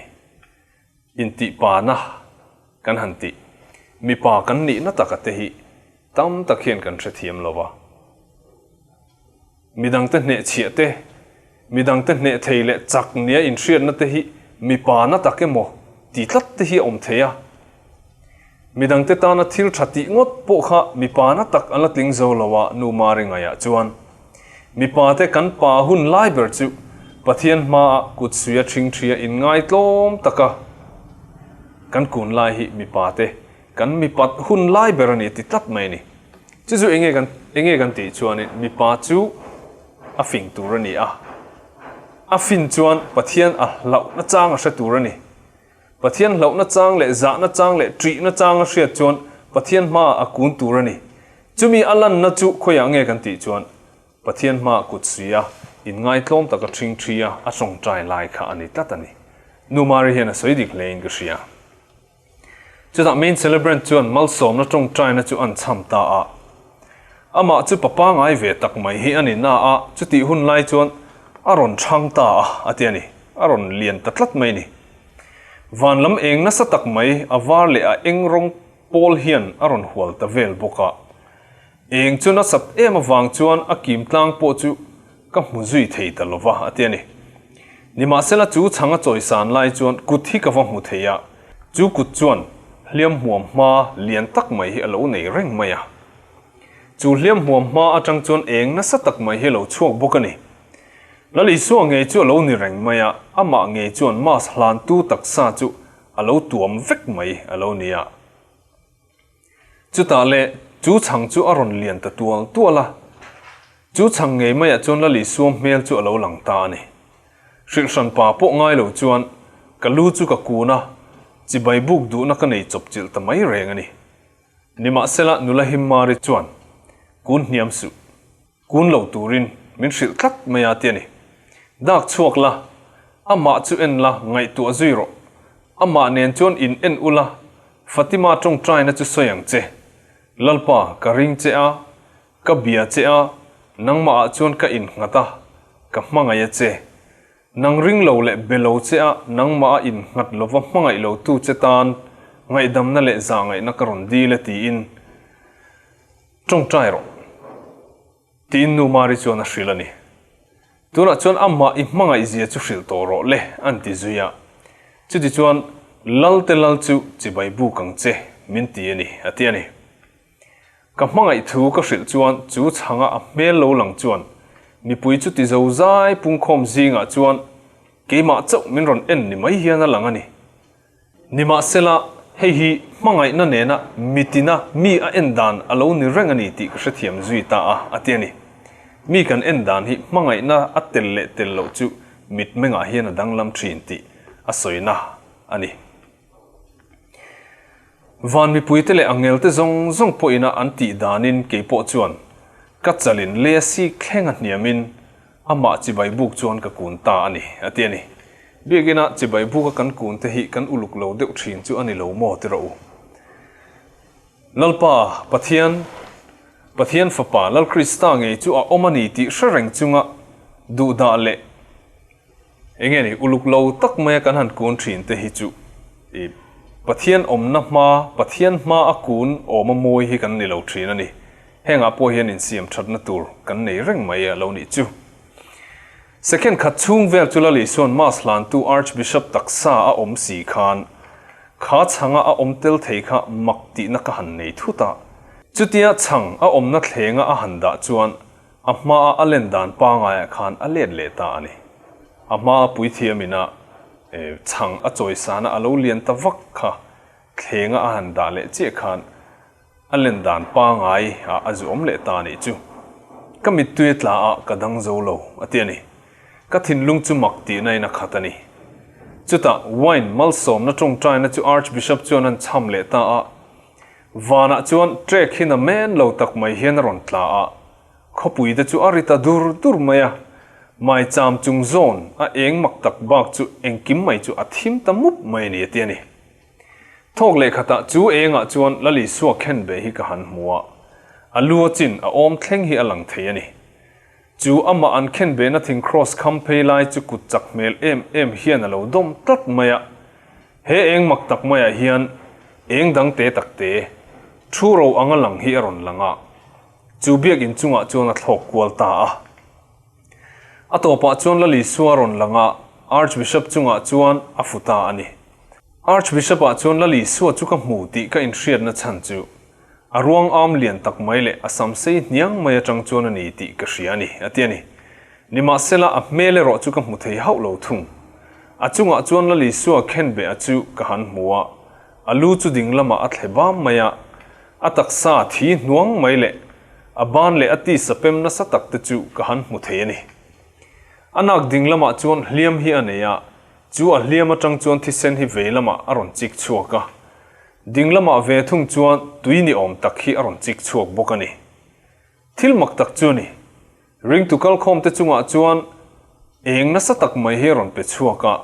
Intihpana kan han tih, mipa kan nihna taka te hi tam tak hian kan hrethiam lo va. Midangte hnehchhiah te, midangte hneh thei leh chak nia inhriatna te hi mipa na tak emaw ti tlat te hi a awm thei a. Midangte tana thil tha tih ngawt pawh kha mipa na tak a la tling zo lo a Nu Mari ngaihah chuan. Mipa te kan pa hun lai ber chu Pathian hmaah kut suia ṭhingṭhia inngaitlawm taka kan kun lai hi mipa te kan mipat hun lai ber a ni ti tlat mai a ni. Chu chu enge kan enge kan tih chuanin mipa chu a fing tur a ni a, a fin chuan Pathian a hlauhna chang a hre tur a ni. Pathian hlauhna chang leh zahna chang leh ṭihna chang a hriat chuan Pathian hmaah a kun tur a ni. Chumi a lanna chu khawiah nge kan tih chuan Pathian hmaah kut suih a, inngaitlawm taka ṭhing ṭhi a, a tawngṭai lai kha a ni tlat a ni. Nu Mari hian a sawi dik hlein ka hria. Chutah main celebrant chuan malsawmna tawngtaina chu an chham ta a. Amah chu pa pangai ve tak mai hi a ni na a, chutih hun lai chuan a rawn chhang ta a, a ti a ni. A rawn lian ta tlat mai a ni. Van lam eng nasa tak mai a var leh a eng rawng pawl hian a rawn hual ta vel bawk a. Eng chu nasat em avang chuan a kim tlang pawh chu ka hmu zui thei ta lova, a ti a ni. Nimahsela chu chhang a chawisan lai chuan kut hi ka va hmu thei a, chu kut chuan hliam hmuam hma lian tak mai hi a lo nei reng mai a. Chu hliam hmuam hma atang chuan eng nasa tak mai hi a lo chhuak bawk a ni. Lal Isua ngei chu a lo ni reng mai a, amah ngei chuan mask hlantu taksa chu a lo tuam vek mai a lo ni a. Chutah leh chu chhang chu a rawn lian ta tual tual a, chu chhang ngei maiah chuan Lali Suam hmel chu a lo lang ta a ni. Hrilhhran pa pawh ngai lo chuan ka lu chu ka kun a, chibai buk duhna ka nei chawp chilh ta mai reng a ni. Nimahsela nula Himmari chuan kun hniam suh. Kun lo turin min hrilh tlat mai a ti a ni. Dak chhuak la, amah chu en la, ngaihtuah zui rawh. Amah nen chuan in en ula, Fatima tawngtaina chu sawi ang che. Lalpa, ka ring che a, ka bia che a, nangmahah chuan ka innghat a, ka hmangaih a che. Nang ring lo leh be lo che a, nangmah a innghat lova hmangaih lo tu che tan ngaihdamna leh zahngaihna ka rawn dil e tiin Tawngtai rawh. Tiin Nu Mari chuan a hrilh a ni. Tunah chuan amah i hmangaih zia chu hrilh tawh rawh le, an ti zui a. Chuti chuan Lalte Lal chu chibai buk ang che, min ti a ni, a ti a ni. Ka hmangaih thu ka hrilh chuan chu chhanga a hmel lo lang chuan mipui chu ti zo zai pungkhawm zingah chuan keimah chauh min rawn en ni mai hian a lang a ni. Nimahsela, hei hi hmangaihna nena mitina mi a en dan a lo ni reng a ni tih ka hrethiam zui ta a, a ti a ni. Mi kan en dan hi hmangaihna a tel leh tel loh chu mitmengah hian a danglam thin tih a sawina a ni. Van mipuite leh angelte zawng zawng pawhina an tih danin kei pawh chuan ka chalin lei sik thleng a hniamin Amah chibai buk chuan ka kun ta a ni, a ti a ni. Biakina chibai buka kan kun te hi kan uluk lo deuh thin chu a ni lo maw ti rawh u. Lalpa, Pathian, Pathian Fapa Lal Krista ngei chu a awm a ni tih hre reng chunga duhdah leh enge ni uluk lo tak maia kan han kun thin te hi chu i Pathian awmna hma, Pathian hma a kun awma mawi hi kan ni lo thin a ni. Hengah pawh hian insiam thatna tur kan nei reng mai a lo nih chu. Second khat chhung vel chu Lali chuan Mass hlantu Archbishop taksa a awm si khan kha chhanga a awm tel thei kha mak tihna ka han nei thut a. Chutia chhang a awmna thlenga a han dah chuan a hmaa a len dan pangaiah khan a let leh ta a ni. A hmaa puithiam ina. Chhang a chawisana a lo lian ta vak kha thlenga a han dah leh chiah khan a len dan pangai ah a zu awm leh ta anih chu. Ka mittui a tla a ka dang zo lo a ti a ni. Ka thinlung chu mak tihna in a khat a ni. Chutah wine malsawmna tawngtaina chu Archbishop chuan an chham leh ta a. Vanah chuan trek hi na men lo tak mai hian a rawn tla a. Khawpui te chu a ri ta dur dur mai a, maicham chung zawn a eng mak tak bak chu engkim mai chu a thim ta mup mai a ni a ti a ni. Thawk leh khatah chu engah chuan Lalisua khenbe hi ka han hmu a, a lu a chin a awm thleng hi a lang thei a ni. Chu amah an khenbehna thing kraws kham phei lai chu kut chak hmel em em hian a lo dawm tlat mai a, he eng mak tak maiah hian eng dang te tak te, thu ro anga lang hi a rawn lang a. Chu biakinn chungah chuan a thlawk kual ta a. A tawpah chuan Lalisua rawn lang a, Archbishop chungah chuan a fu ta a ni. Archbishop-ah chuan Lalisua chu ka hmu tih ka inhriatna chhan chu a ruang am lian tak mai leh a sam sei hniang mai atang chuan a ni tih ka hria a ni, a ti a ni. Nimahsela, a hmel erawh chu ka hmu thei hauh lo thung. A chungah chuan Lalisua khenbeh-a chu ka han hmu a, a lu chu ding lamah a thle bam mai a, A taksa thi hnuang mai leh a ban leh a tisa pem nasa tak te chu ka han hmu thei a ni. A nak ding lamah chuan hliam hi a nei a, chu a hliam atang chuan thisen hi vei lamah a rawn chik chhuak a. Ding lamah ve thung chuan tui ni awm tak hi a rawn chik chhuak bawk a ni. Thil mak tak chu a ni. Ringtu kalkhawmte chungah chuan eng nasa tak mai hi a rawn pe chhuak a,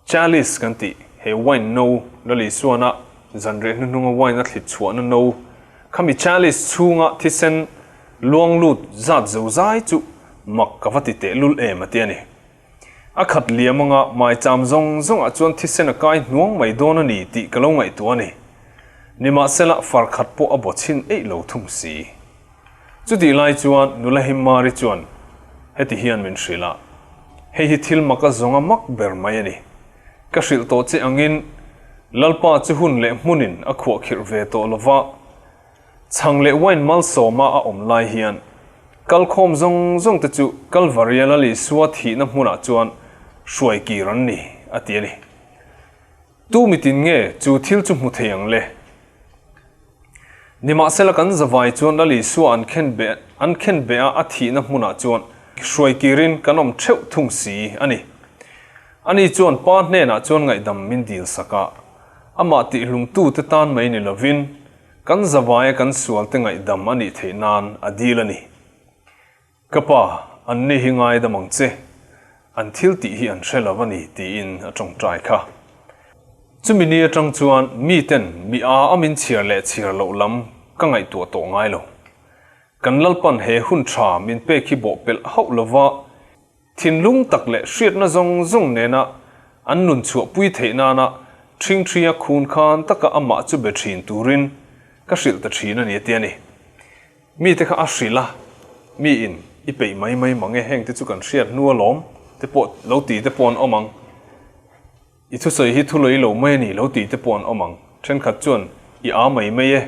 chalice kan tih, he wine no, Lal Isuana zanriah hnuhnunga wine a thlit chhuahna no, khami chalice chhunga thisen luang lut zat zo zai chu mak ka va ti tehlul em a ti a ni. A khat liam anga maicham zawng zawngah chuan thisen a kai hnuang mai dawn a ni tih ka lo ngaihtuah a ni. Nimahsela far khat pawh a bawchhin eih lo thung si. Chutih lai chuan nula Himmari chuan heti hian min hrilh a, Hei hi thil mak a zawng a mak ber mai a ni. Ka hrilh tawh che angin Lalpa chu hun leh hmunin a khuahkhirh ve tawh lova, chhang leh wine malsawma a awm lai hian kalkhawm zawng zawng te chu Kalvaria Lal Isua thihna hmunah chuan hruai kir an ni, a ti a ni. Tu mitin nge chu thil chu hmu thei ang le? Nimahsela kan zavai chuan Lal Isua an khen beh an khen beh a a thihna hmunah chuan hruai kirin kan awm theuh thung si a ni. Ani chuan Pa hnenah chuan ngaihdam min dil sak a, amah tihlumtute tan mai ni lovin kan zavaia kan sualte ngaihdam a nih theih nan a dil a ni. Ka pa, anni hi ngaidam ang che, an thil tih hi an hre lo a ni, tiin a tawngtai kha. Chumi ni atang chuan miten mi a a min chhiar leh chhiar loh lam ka ngaihtuah tawh ngai lo. Kan Lalpan he hun tha min pek hi bawhpelh hauh lova thinlung tak leh hriatna zawng zawng nena an nun chhuahpui theih nana ṭhingṭhia khun khan taka amah chu be ṭhin turin ka hrilh ta ṭhin a ni a ti a ni. Mite kha a hrilh a, mi in i peih mai mai mang e, heng te chu kan hriat hnu alawm te pawh lo ti te pawh an awm ang, i thusawi hi thu lawih lo mai a ni lo ti te pawh an awm ang, thenkhat chuan i aa mai mai e,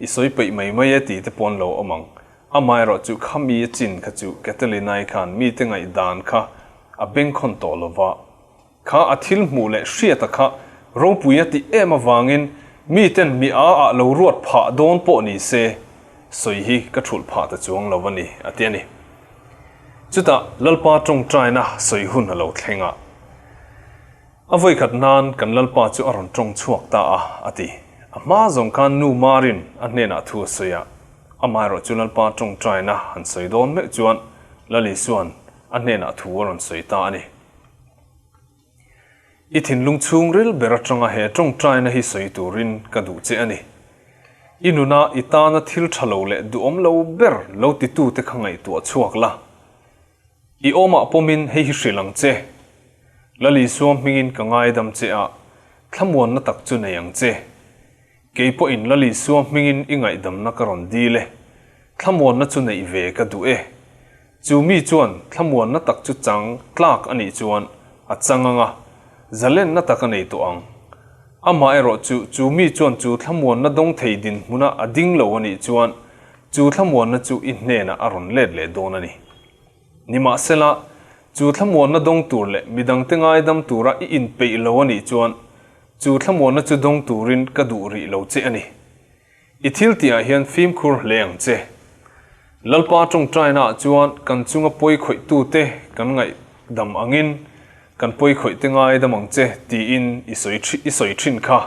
i sawi peih mai mai e ti te pawh an lo awm ang. Amaherawh chu kha mi a chin kha chu Catalina-i khan mite ngaihdan kha a bengkhawn tawh lova, Kha a thil hmuh leh hriata kha ropui a tih em avangin miten mi a ah lo ruat phah dawn pawh ni se sawi hi ka thulh phah ta chuang lo a ni, a ti a ni. Chutah Lalpa tawngtaina sawi hun a lo thleng a, a vawikhat nan kan Lalpa chu a rawn tawng chhuak ta a, a ti. A hma zawng khan Nu Marin a hnenah thu a sawi a, amaherawh chu Lalpa tawngtaina han sawi dawn meuh chuan Lal Isua'n a hnenah thu a rawn sawi ta a ni. I thinlung chhungril ber atanga he tawngtaina hi sawi turin ka duh che a ni. I nuna i tana thil tha lo leh duhawm lo ber lo titute kha ngaihtuah chhuak la. I awmah pawmin hei hi hrilh ang che. Lal Isua hmingin ka ngaidam che a, thlamuanna tak chu nei ang che. Kei pawhin Lal Isua hmingin i ngaihdamna ka rawn dil e. Thlamuanna chu neih ve ka duh e. Chu mi chuan thlamuanna tak chu chang tlak a nih chuan a chang ang a, zalenna tak a nei tawh ang. Amaherawh chu chu mi chuan chu thlamuanna dawng thei dinhmuna a ding lo a nih chuan chu thlamuanna chu i hnenah a rawn let leh dawn a ni. Nimahsela, Chu thlamuanna dawng tur leh midangte ngaidam tura i inpeih lo a nih chuan chu thlamuanna chu dawng turin ka duh rih lo che a ni. I thil tihah hian fimkhur hle ang che. Lalpa tawngtainaah chuan kan chunga pawi khawihtute kan ngaihdam angin kan pawi khawihte ngaidam ang che tiin i sawi i sawi thin kha.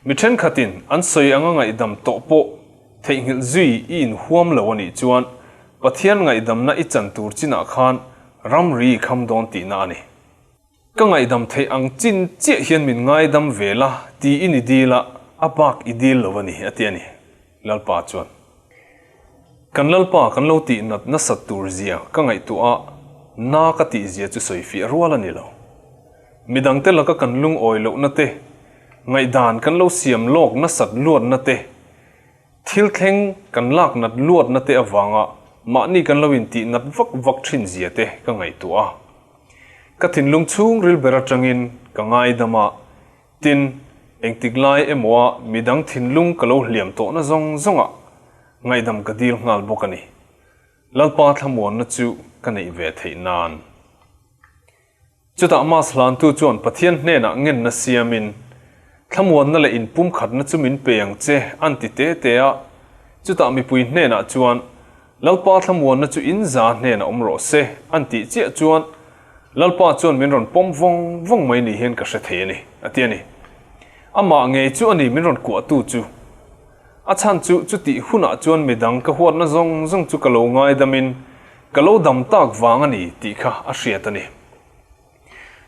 Mi thenkhatin an sawi anga ngaihdam tawh pawh theihnghilh zui i inhuam lo a nih chuan Pathian ngaihdamna i chan tur chinah khan ramri i kham dawn tihna a ni. Ka ngaihdam theih ang chin chiah hian min ngaidam ve la tiin i dil a, a bak i dil lo a ni, a ti a ni. Lalpa chuan, Kan Lalpa kan lo tih nat nasat tur zia ka ngaihtuah a, na ka tih zia chu sawi fiah rual a ni lo. Midangte laka kan lungawi lohna te, ngaihdan kan lo siam lawk nasat luatna te, Thil thleng kan lak nat luatna te avanga mahni kan lo intih nat vak vak thin zia te ka ngaihtuah a. Ka thinlung chhungril ber atangin ka ngaidam a, tin, engtik lai emaw a midang thinlung ka lo hliam tawhna zawng zawngah ngaihdam ka dil nghal bawk a ni. Lalpa thlamuanna chu ka neih ve theih nan. Chutah Mass hlantu chuan Pathian hnenah ngenna siamin, Thlamuanna leh inpumkhatna chu min pe ang che, an ti te te a. Chutah mipui hnenah chuan, Lalpa thlamuanna chu in za hnenah awm rawh se, an tih chiah chuan, Lalpa chuan min rawn pawm vawng vawng mai ni hian ka hre thei a ni, a ti a ni. Amah ngei chu a ni min rawn kuahtu chu. A chhan chu chutih hunah chuan midang ka huatna zawng zawng chu ka lo ngaidamin ka lo dam tak vang a ni tih kha a hriat a ni.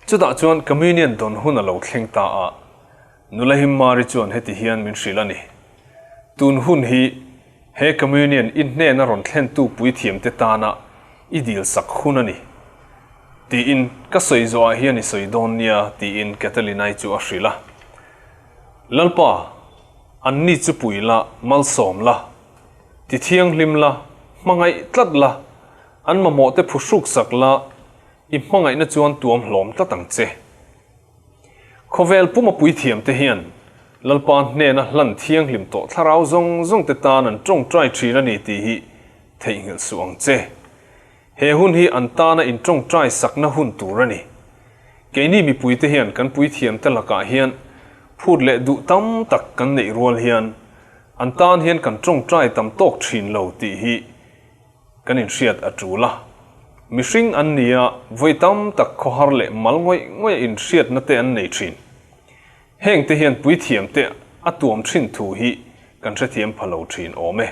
Chutah chuan Communion dawn hun a lo thleng ta a, Nula Himmari chuan heti hian min hrilh a ni, Tun hun hi he Communion i hnena rawn thlentu puithiamte tana i dilsak hun a ni, tiin ka sawi zawhah hian i sawi dawn nia tiin Catalinai chu a hrilh a. Lalpa, anni chu pui la, malsawm la, ti thianghlim la, hmangaih tlat la, an mamawhte phuhruk sak la, i hmangaihna chuan tuam hlawm tlat ang che. Khawvel puma puithiamte hian Lalpa hnena hlan thianghlim tawh thlarau zawng zawngte tan an tawngtai thin a ni tih hi theihnghilh suh ang che. He hun hi an tana intawngtai sakna hun tur a ni. Keini mipuite hian kan puithiamte lakah hian phut leh duh tam tak kan neih rual hian an tan hian kan tawngtai tam tawk thin lo tih hi kan inhriat a tul a. Mihring an ni a, vawi tam tak khawhar leh mal ngawih ngawih a inhriatna te an nei thin. Hengte hian puithiamte a tuam thin thu hi kan hrethiam pha lo thin awm e.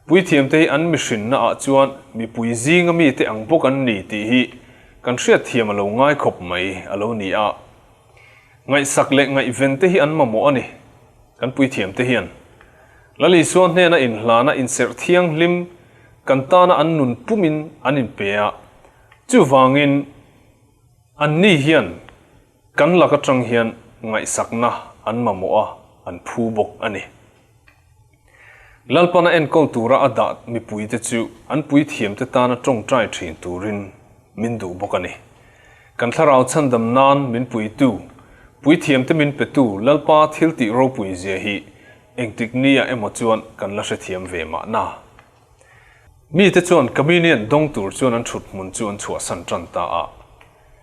Puithiamte hi an mihrinna ah chuan mipui zinga mite ang bawk an ni tih hi kan hriatthiam a lo ngai khawp mai a lo ni a. Ngaihsak leh ngaihven te hi an mamawh a ni, kan puithiamte hian. Lal Isua hnena inhlana inserh thianghlim kan tana an nun pumin an inpe a, chuvangin anni hian Kan lak atang hian ngaihsakna an mamawh a, an phu bawk a ni. Lalpana enkawl tura a dah mipuite chu an puithiamte tana tawngtai thin turin min duh bawk a ni. Kan thlarau chhandam nan min puitu, puithiamte min petu Lalpa thiltih ropui zia hi engtik nia emaw chuan kan la hrethiam ve mahna. Mite chuan Communion dawng tur chuan an thut hmun chu an chhuahsan tan ta a.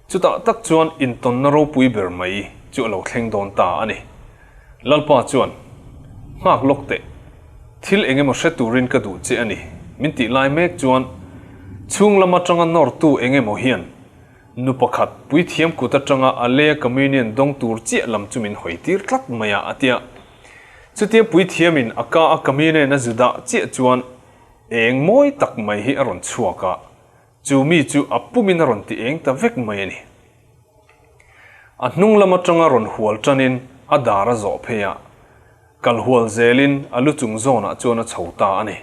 Chutah tak chuan intawnna ropui ber mai chu a lo thleng dawn ta a ni. Lalpa chuan, Nghak lawk teh, thil eng emaw hre turin ka duh che a ni, min tih lai mek chuan chhung lam atanga nawrtu eng emaw hian nu pakhat puithiam kut atanga a lea communion dawng tur chiah lam chu min hawi tir tlat mai a, a ti a. Chutia puithiamin a ka a communion a zu dah chiah chuan eng mawi tak mai hi a rawn chhuak a. Chu mi chu a pumin a rawn ti eng ta vek mai a ni. A hnung lam atanga rawn hual tanin a dar a zawh phei a, kal hual zelin a lu chung zawnah chuan a chho ta a ni.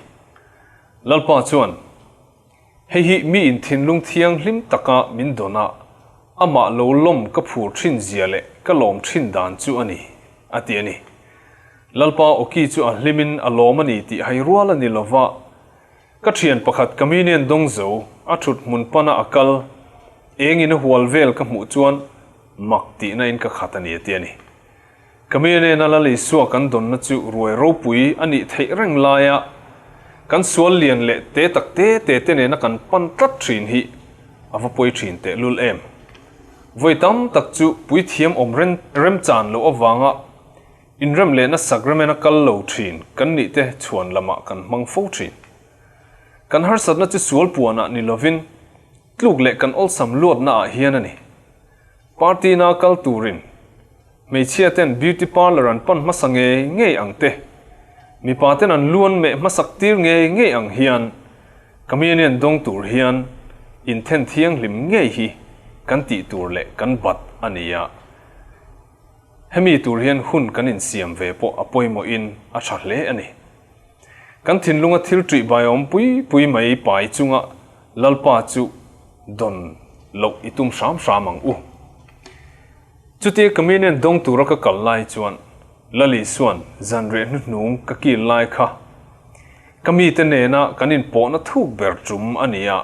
Lalpa chuan, Hei hi mi in thinlung thianghlim taka min dawn a, amah lo lawm ka phur thin zia leh ka lawm thin dan chu a ni, a ti a ni. Lalpa awki chu a hlimin a lawm a ni tih hai rual a ni lova, Ka thian pakhat Communion dawng zo a thut hmun pana a kal, engin a hual vel ka hmuh chuan mak tihna in ka khat a ni a ti a ni. Communion a Lal Isua kan dawnna chu ruai ropui a nih theih reng laia kan sual lian leh te tak te te te nena kan pan tlat thin hi A va pawi thin tehlul em? Vawi tam tak chu puithiam awm remchan loh avanga inrem lehna sacrament a kal lo thin kan nih te chhuan lamah kan hmang fo thin. Kan harsatna chu sual puanah ni lovin tluk leh kan awlsam luatna ah hian a ni. Party na kal turin hmeichhia ten beauty parlour an pan hmasa ngei ngei ang te, mipa ten an lu an meh hmasak tir ngei ngei ang hian Communion dawng tur hian inthen thianghlim ngei hi kan tih tur leh kan bat a ni a. Hemi tur hian hun kan insiam ve pawh a pawimawhin a tha hle a ni. Kan thinlunga thil ṭih baiawm pui pui mai pai chunga Lalpa chu dawn loh i tum hram hram ang u. Chutia Communion dawng tura ka kal lai chuan Lal Isua'n zanriah hnuhnung ka kil lai kha ka mite nena kan inpawhna thuk ber ṭum a ni a.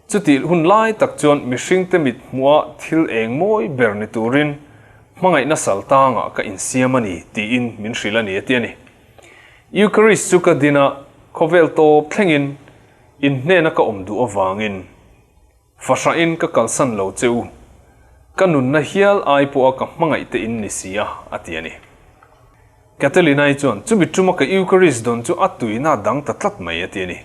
Chutih hun lai tak chuan mihringte mit hmuha thil eng mawi ber ni turin hmangaihna saltangah ka insiam a ni tiin min hrilh a ni a ti a ni. Eucharist chu ka din a, khawvel tawp thlengin in hnena ka awm duh avangin fahrahin ka kalsan lo che u, ka nunna hial ai pawha ka hmangaih te in ni si a, a ti a ni. Catalina-i chuan chumi tuma ka Eucharist dawn chu a tuina dang ta tlat mai a ti a ni.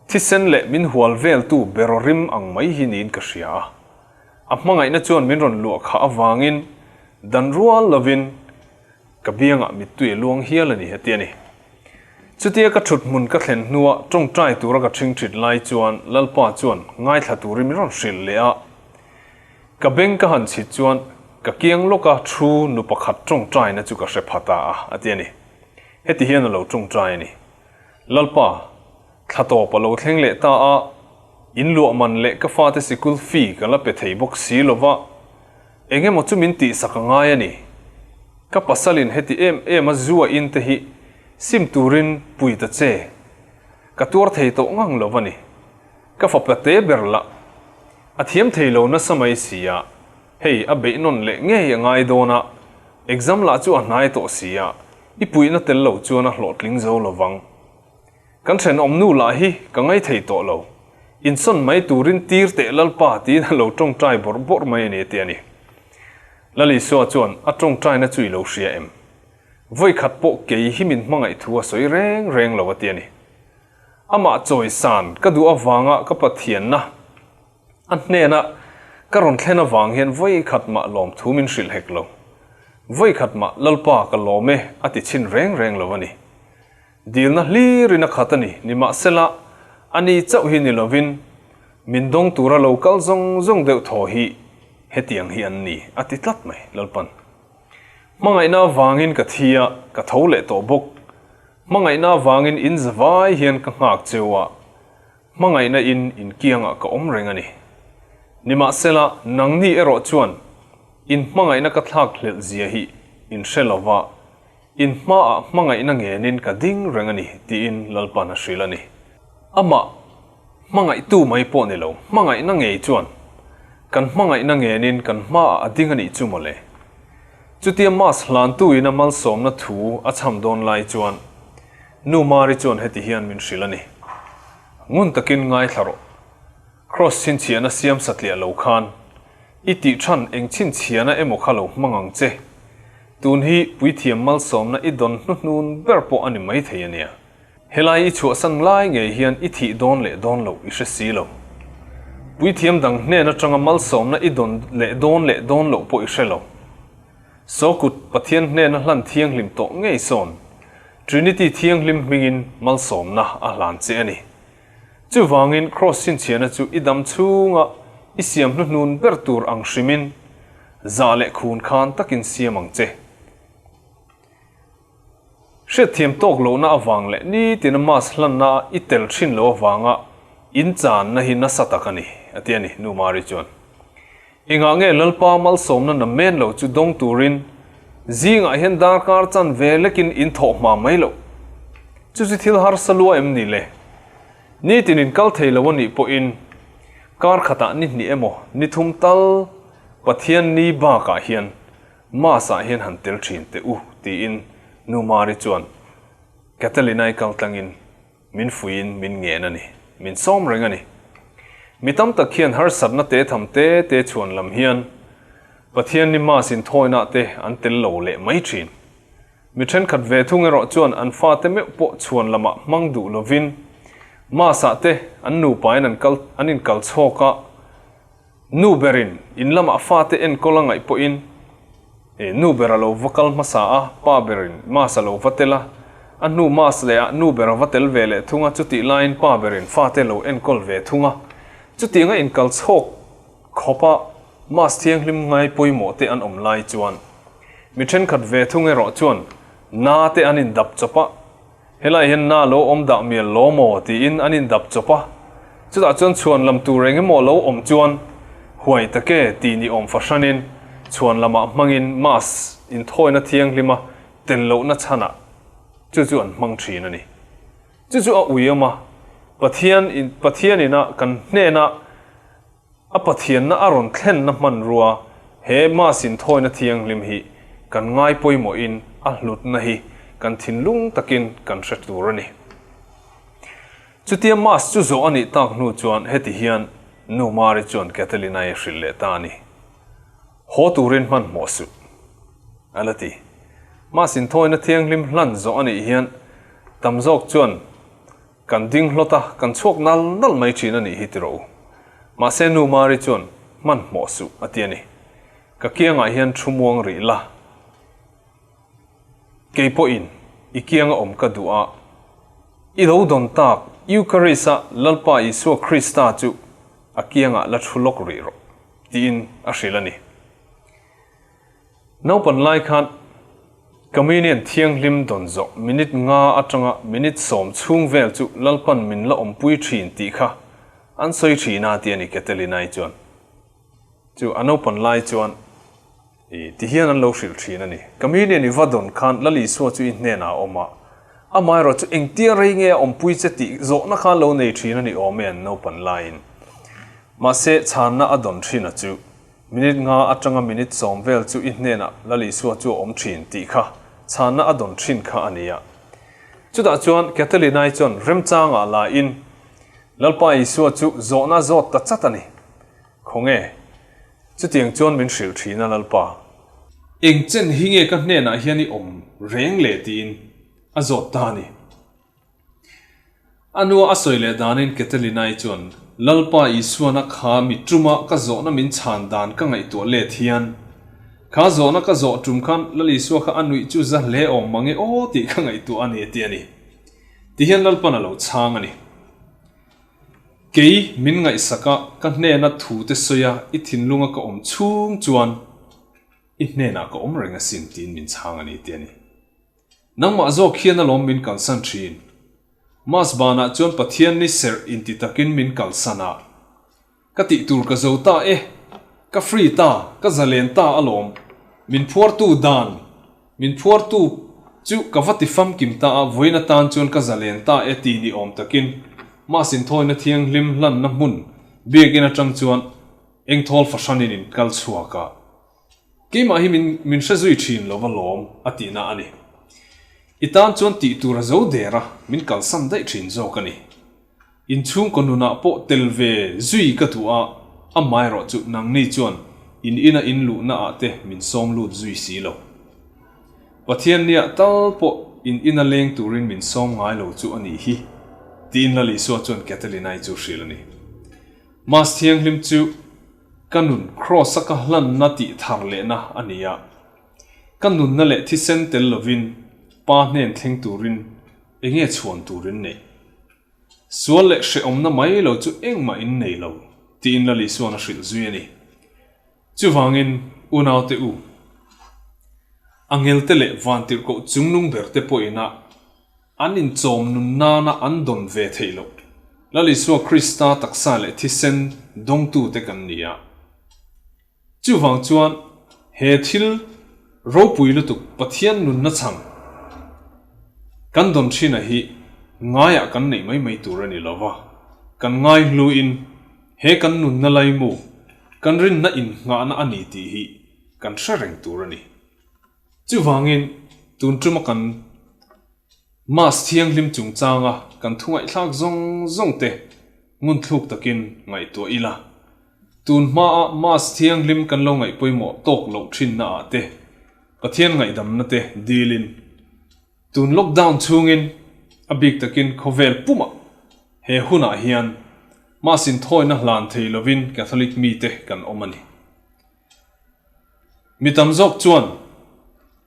Thisen leh min hual veltu beraw rim ang mai hi niin ka hria a. A hmangaihna chuan min rawn luah khah avangin dan rual lovin ka biangah mittui a luang hial a ni a ti a ni. Chutia ka thut hmun ka thlen hnua tawngtai tura ka ṭhingṭhit lai chuan Lalpa chuan ngaithla turin min rawn hrilh leh a. Ka beng ka han chhit chuan ka kiang lawka thu nu pakhat tawngtaina chu ka hre pha ta a, a ti a ni. Heti hian a lo tawngtai a ni. Lalpa, thla tawp a lo thleng leh ta a, in luah man leh ka fate sikul fee ka la pe thei bawk si lo va, eng emaw chu min tihsak a ngai a ni. Ka pasalin heti em em a zu a in te hi sim turin pui ta che. Ka tuar thei tawh ngang lo va ni. Ka fapa te ber lah a thiam thei lo nasa mai si a, hei a beih nawn leh ngei a ngai dawn a, exam lah chu a hnai tawh si a, i puihna tel lo chuan a hlawhtling zo lo vang. Kan thenawm nu lah hi ka ngaithei tawh lo, insawn mai turin tir teh Lalpa tiin a lo tawngtai bawrh bawrh mai a ni a ti a ni. Lal Isua chuan a tawngtaina chu i lo hria em? Vawikhat pawh kei hi min hmangaih thu a sawi reng reng lo a ti a ni. Amah chawisan ka duh avanga ka Pathianna a hnena ka rawn thlen avang hian vawikhat mah lawmthu min hrilh hek lo. Vawikhat mah Lalpa ka lawm e a ti chhin reng reng lo a ni. Dilna hlirin a khat a ni, nimahsela a ni chauh hi ni lovin min dawng tura lo kal zawng zawng deuh thaw hi hetiang hi an ni a ti tlat mai Lalpan. Hmangaihna avangin ka thi a, ka tho leh tawh bawk. Hmangaihna avangin in zavai hian ka nghak cheu a, hmangaihna in inkiangah ka awm reng a ni. Nimahsela, nangni erawh chuan in hmangaihna ka thlak hlelh zia hi in hre lo va, in hmaah hmangaihna ngenin ka ding reng a ni tiin Lalpa'n a hrilh a ni. Amah hmangaihtu mai pawh ni lo, hmangaihna ngei chuan kan hmangaihna ngenin kan hmaah a ding a nih chu mawle. Chutia Mass hlantuin a malsawmna thu a chham dawn lai chuan Nu Mari chuan heti hian min hrilh a ni, Ngun takin ngaithla rawh. Kraws chhinchhiahna siam satliah lo khan i tih than eng chhinchhiahna emaw kha lo hmang ang che. Tun hi puithiam malsawmna i dawn hnuhnun ber pawh a ni maithei a nia. Helai i chhuahsan lai ngei hian i thih dawn leh dawn loh i hre si lo. Puithiam dang hnen atanga malsawmna i dawn leh dawn leh dawn loh pawh i hre lo. Sawkut Pathian hnena hlan thianghlim tawh ngei sawn Trinity thianghlim hmingin malsawmna a hlan che a ni. Chuvangin Kraws chhinchhiahna chu i dam chhunga i siam hnuhnun ber tur ang hrimin zah leh khun khan takin siam ang che. Hriatthiam tawk lohna avang leh nitina mass hlanna i tel thin lo avanga in channa hi nasa tak a ni, a ti a ni, Nu Mari chuan. Engah nge Lalpa malsawmna na men lo chu dawng turin zingah hian darkar chan ve lekin in thawh hma mai loh? Chu chu thil harsa lua em ni le? Nitin in kal thei lo a nih pawhin kar khatah ni hnih emaw ni thum tal Pathian ni bakah hian Mass-ah hian han tel thin teh u, tiin Nu Mari chuan Catalina-i kal tlangin min fuiin min ngen a ni, min sawm reng a ni. Mi tam tak hian harsatna te tham te te chhuan lam hian Pathianni Mass inthawina te an tel lo leh mai thin. Mi thenkhat ve thung erawh chuan an fate meuh pawh chhuan lamah hmang duh lovin Mass-ah te an nupain an kal an inkal chhawk a, Nu berin in lamah fate enkawl a ngaih pawhin nu ber a lo va kal hmasa a, pa berin Mass a lo va tel a, a hnu Mass leh ah nu ber a va tel ve leh thung a, chutih laiin pa berin fate lo enkawl ve thung a. Chutianga inkal chhawk khawpa Mass thianghlim ngai pawimawh te an awm lai chuan mi thenkhat ve thung erawh chuan na te an indap chawp a, Helai hian na lo awm dah mial lo maw tiin an indap chawp a, chutah chuan chhuan lam tur eng emaw lo awm chuan huai take tih ni awm fahranin chhuan lamah hmangin mass inthawina thianghlima tel lohna chhanah chu chu an hmang thin a ni. Chu chu a ui awm a, Pathian in Pathian ina kan hnena A Pathianna a rawn thlenna hmanrua he Mass inthawina thianghlim hi kan ngai pawimawhin a hlutna hi kan thinlung takin kan hre tur a ni. Chutia Mass chu zawh a nih tak hnu chuan heti hian Nu Mari chuan Catalina-i a hrilh leh ta a ni. Haw turin hmanhmawh suh, a la ti. Mass inthawina thianghlim hlan zawh a nih hian tam zawk chuan Kan ding hlawt a, kan chhuak nal nal mai thin a nih hi ti rawh u. Mahse Nu Mari chuan hmanhmawh suh a ti a ni. Ka kiangah hian thu muang rih la. Kei pawhin i kianga awm ka duh a, i lo dawn tak Eucharist-a Lalpa Isua Krista chu a kiangah la thu lawk rih rawh tiin a hrilh a ni. Naupan lai khan Communion thianghlim dawn zawh minute nga atanga minute 10 chhung vel chu Lalpan min la awmpui thin tih kha an sawi thin a ti a ni Catalina-i chuan. Chu a naupan lai chuan i ti hian an lo hrilh thin a ni. Communion i va dawn khan Lal Isua chu i hnenah a awm a, amaherawh chu engtia rei nge a awmpui che tih zawhna kha lo nei thin a ni awm e an naupan laiin. Mahse chhanna a dawn thin a chu Minute nga atanga minute 10 vel chu i hnenah Lal Isua chu a awm thin tih kha chhanna a dawn thin kha a ni a. Chutah chuan Catalina-i chuan remchangah la in Lalpa Isua chu zawhna zawt ta chat a ni. Khawnge? Chutiang chuan min hrilh thin a Lalpa. Eng chen hi nge ka hnenah hian i awm reng le tiin a zawt ta a ni. A nua a sawi leh danin Catalina-i chuan, Lalpa Isuana kha mi ṭuma ka zawhna min chhan dan ka ngaihtuah let hian, kha zawhna ka zawh ṭum khan Lal Isua kha a nuih chu za hle awm mange aw tih ka ngaihtuah a ni a ti a ni. Tihian Lalpan a lo chhang a ni. Kei min ngaihsak a, ka hnena thute sawi a, i thinlunga ka awm chhung chuan i hnenah ka awm reng asin tiin min chhang a ni ti a ni. Nangmah zawk hian alawm min kalsan thin. Mass banah chuan Pathian ni serh inti takin min kalsan a. Ka tih tur ka zo ta e. Ka free ta, ka zalen ta alawm. Min phuartu dan, min phuartu chu ka va ti famkim ta a, vawiin atan chuan ka zalen ta e ti ni awm takin Mass inthawina thianghlim hlanna hmun biakin atang chuan engthawl fahranin in kal chhuak a. Keimah hi min min hre zui thin lo va lawm a tihna a ni. I tan chuan tih tur a zo der a, min kalsan daih thin zawk a ni. Inchhungkaw nunah pawh tel ve zui ka duh a, amaherawh chu nangni chuan in ina in luhna ah te min sawm lut zui si lo. Pathian nia tal pawh in ina leng turin min sawm ngai lo chu a nih hi, tiin Lal Isua chuan Catalina-i chu hrilh a ni. Mass thianghlim chu Ka nun Kraws-a ka hlanna tih thar lehna a ni a. Ka nunna leh thisen tel lovin Pa hnen thleng turin enge chhuan turin neih? Sual leh hrehawmna mai lo chu engmah in nei lo, tiin Lal Isuan a hrilh zui a ni. Chuvangin, unaute u, angelte leh vantirhkoh chungnung berte pawhin a An inchawm nun nana an dawn ve theih loh. Lal Isua Krista taksa leh thisen dawngtute kan ni a. Chuvang chuan he thil ropui lutuk Pathian nunna chhang kan dawn thina hi ngaiah kan neih mai mai tur a ni lo va, kan ngaihluin he kan nunna laimu, kan rinna innghahna a ni tih hi kan hre reng tur a ni. Chuvangin, tun tuma kan Mass thianghlim chungchanga kan thu ngaihthlak zawng zawng te. Ngunthluk takin ngaihtuah ila. Tun hmaa Mass thianghlim kan lo ngaih pawimawh tawk loh thinna ah te Pathian ngaihdamna te dilin tun lockdown chhungin a bik takin khawvel pumah he hunah hian Mass inthawina hlan thei lovin Catholic mite kan awm a ni. Mi tam zawk chuan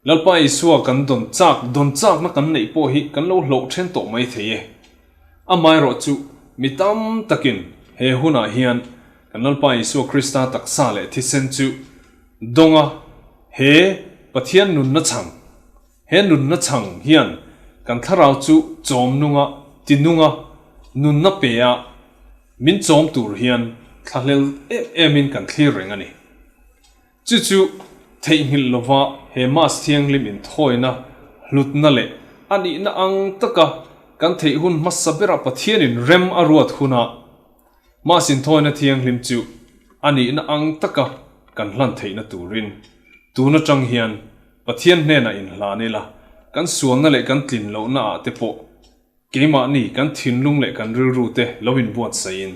Lalpa Isua kan dawn chak, dawn chakna kan neih pawh hi kan lo hlauh then tawh mai thei e. Amaherawh chu mi tam takin he hunah hian kan Lalpa Isua Krista taksa leh thisen chu dawnga he Pathian nunna chhang, he nunna chhang hian kan thlarau chu chawm nunga, ti nunga, nunna pe a, Min chawm tur hian thlahlel em emin kan thlir reng a ni. Chu chu theihnghilh lova he Mass thianghlim inthawina hlutna leh a nihna ang taka kan theih hun hmasa bera Pathianin rem a ruat huna Mass inthawina thianghlim chu a nihna ang taka kan hlan theihna turin tun atang hian Pathian hnenah inhlan ila kan sualna leh kan tlin lohna ah te pawh Keimahni kan thinlung leh kan rilru te lo inbuatsaihin,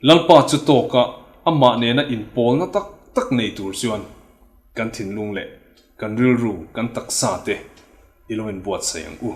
Lalpa chu tawka amah nena inpawlna tak tak nei tur chuan kan thinlung leh kan rilru, kan taksa te i lo inbuatsaih ang u.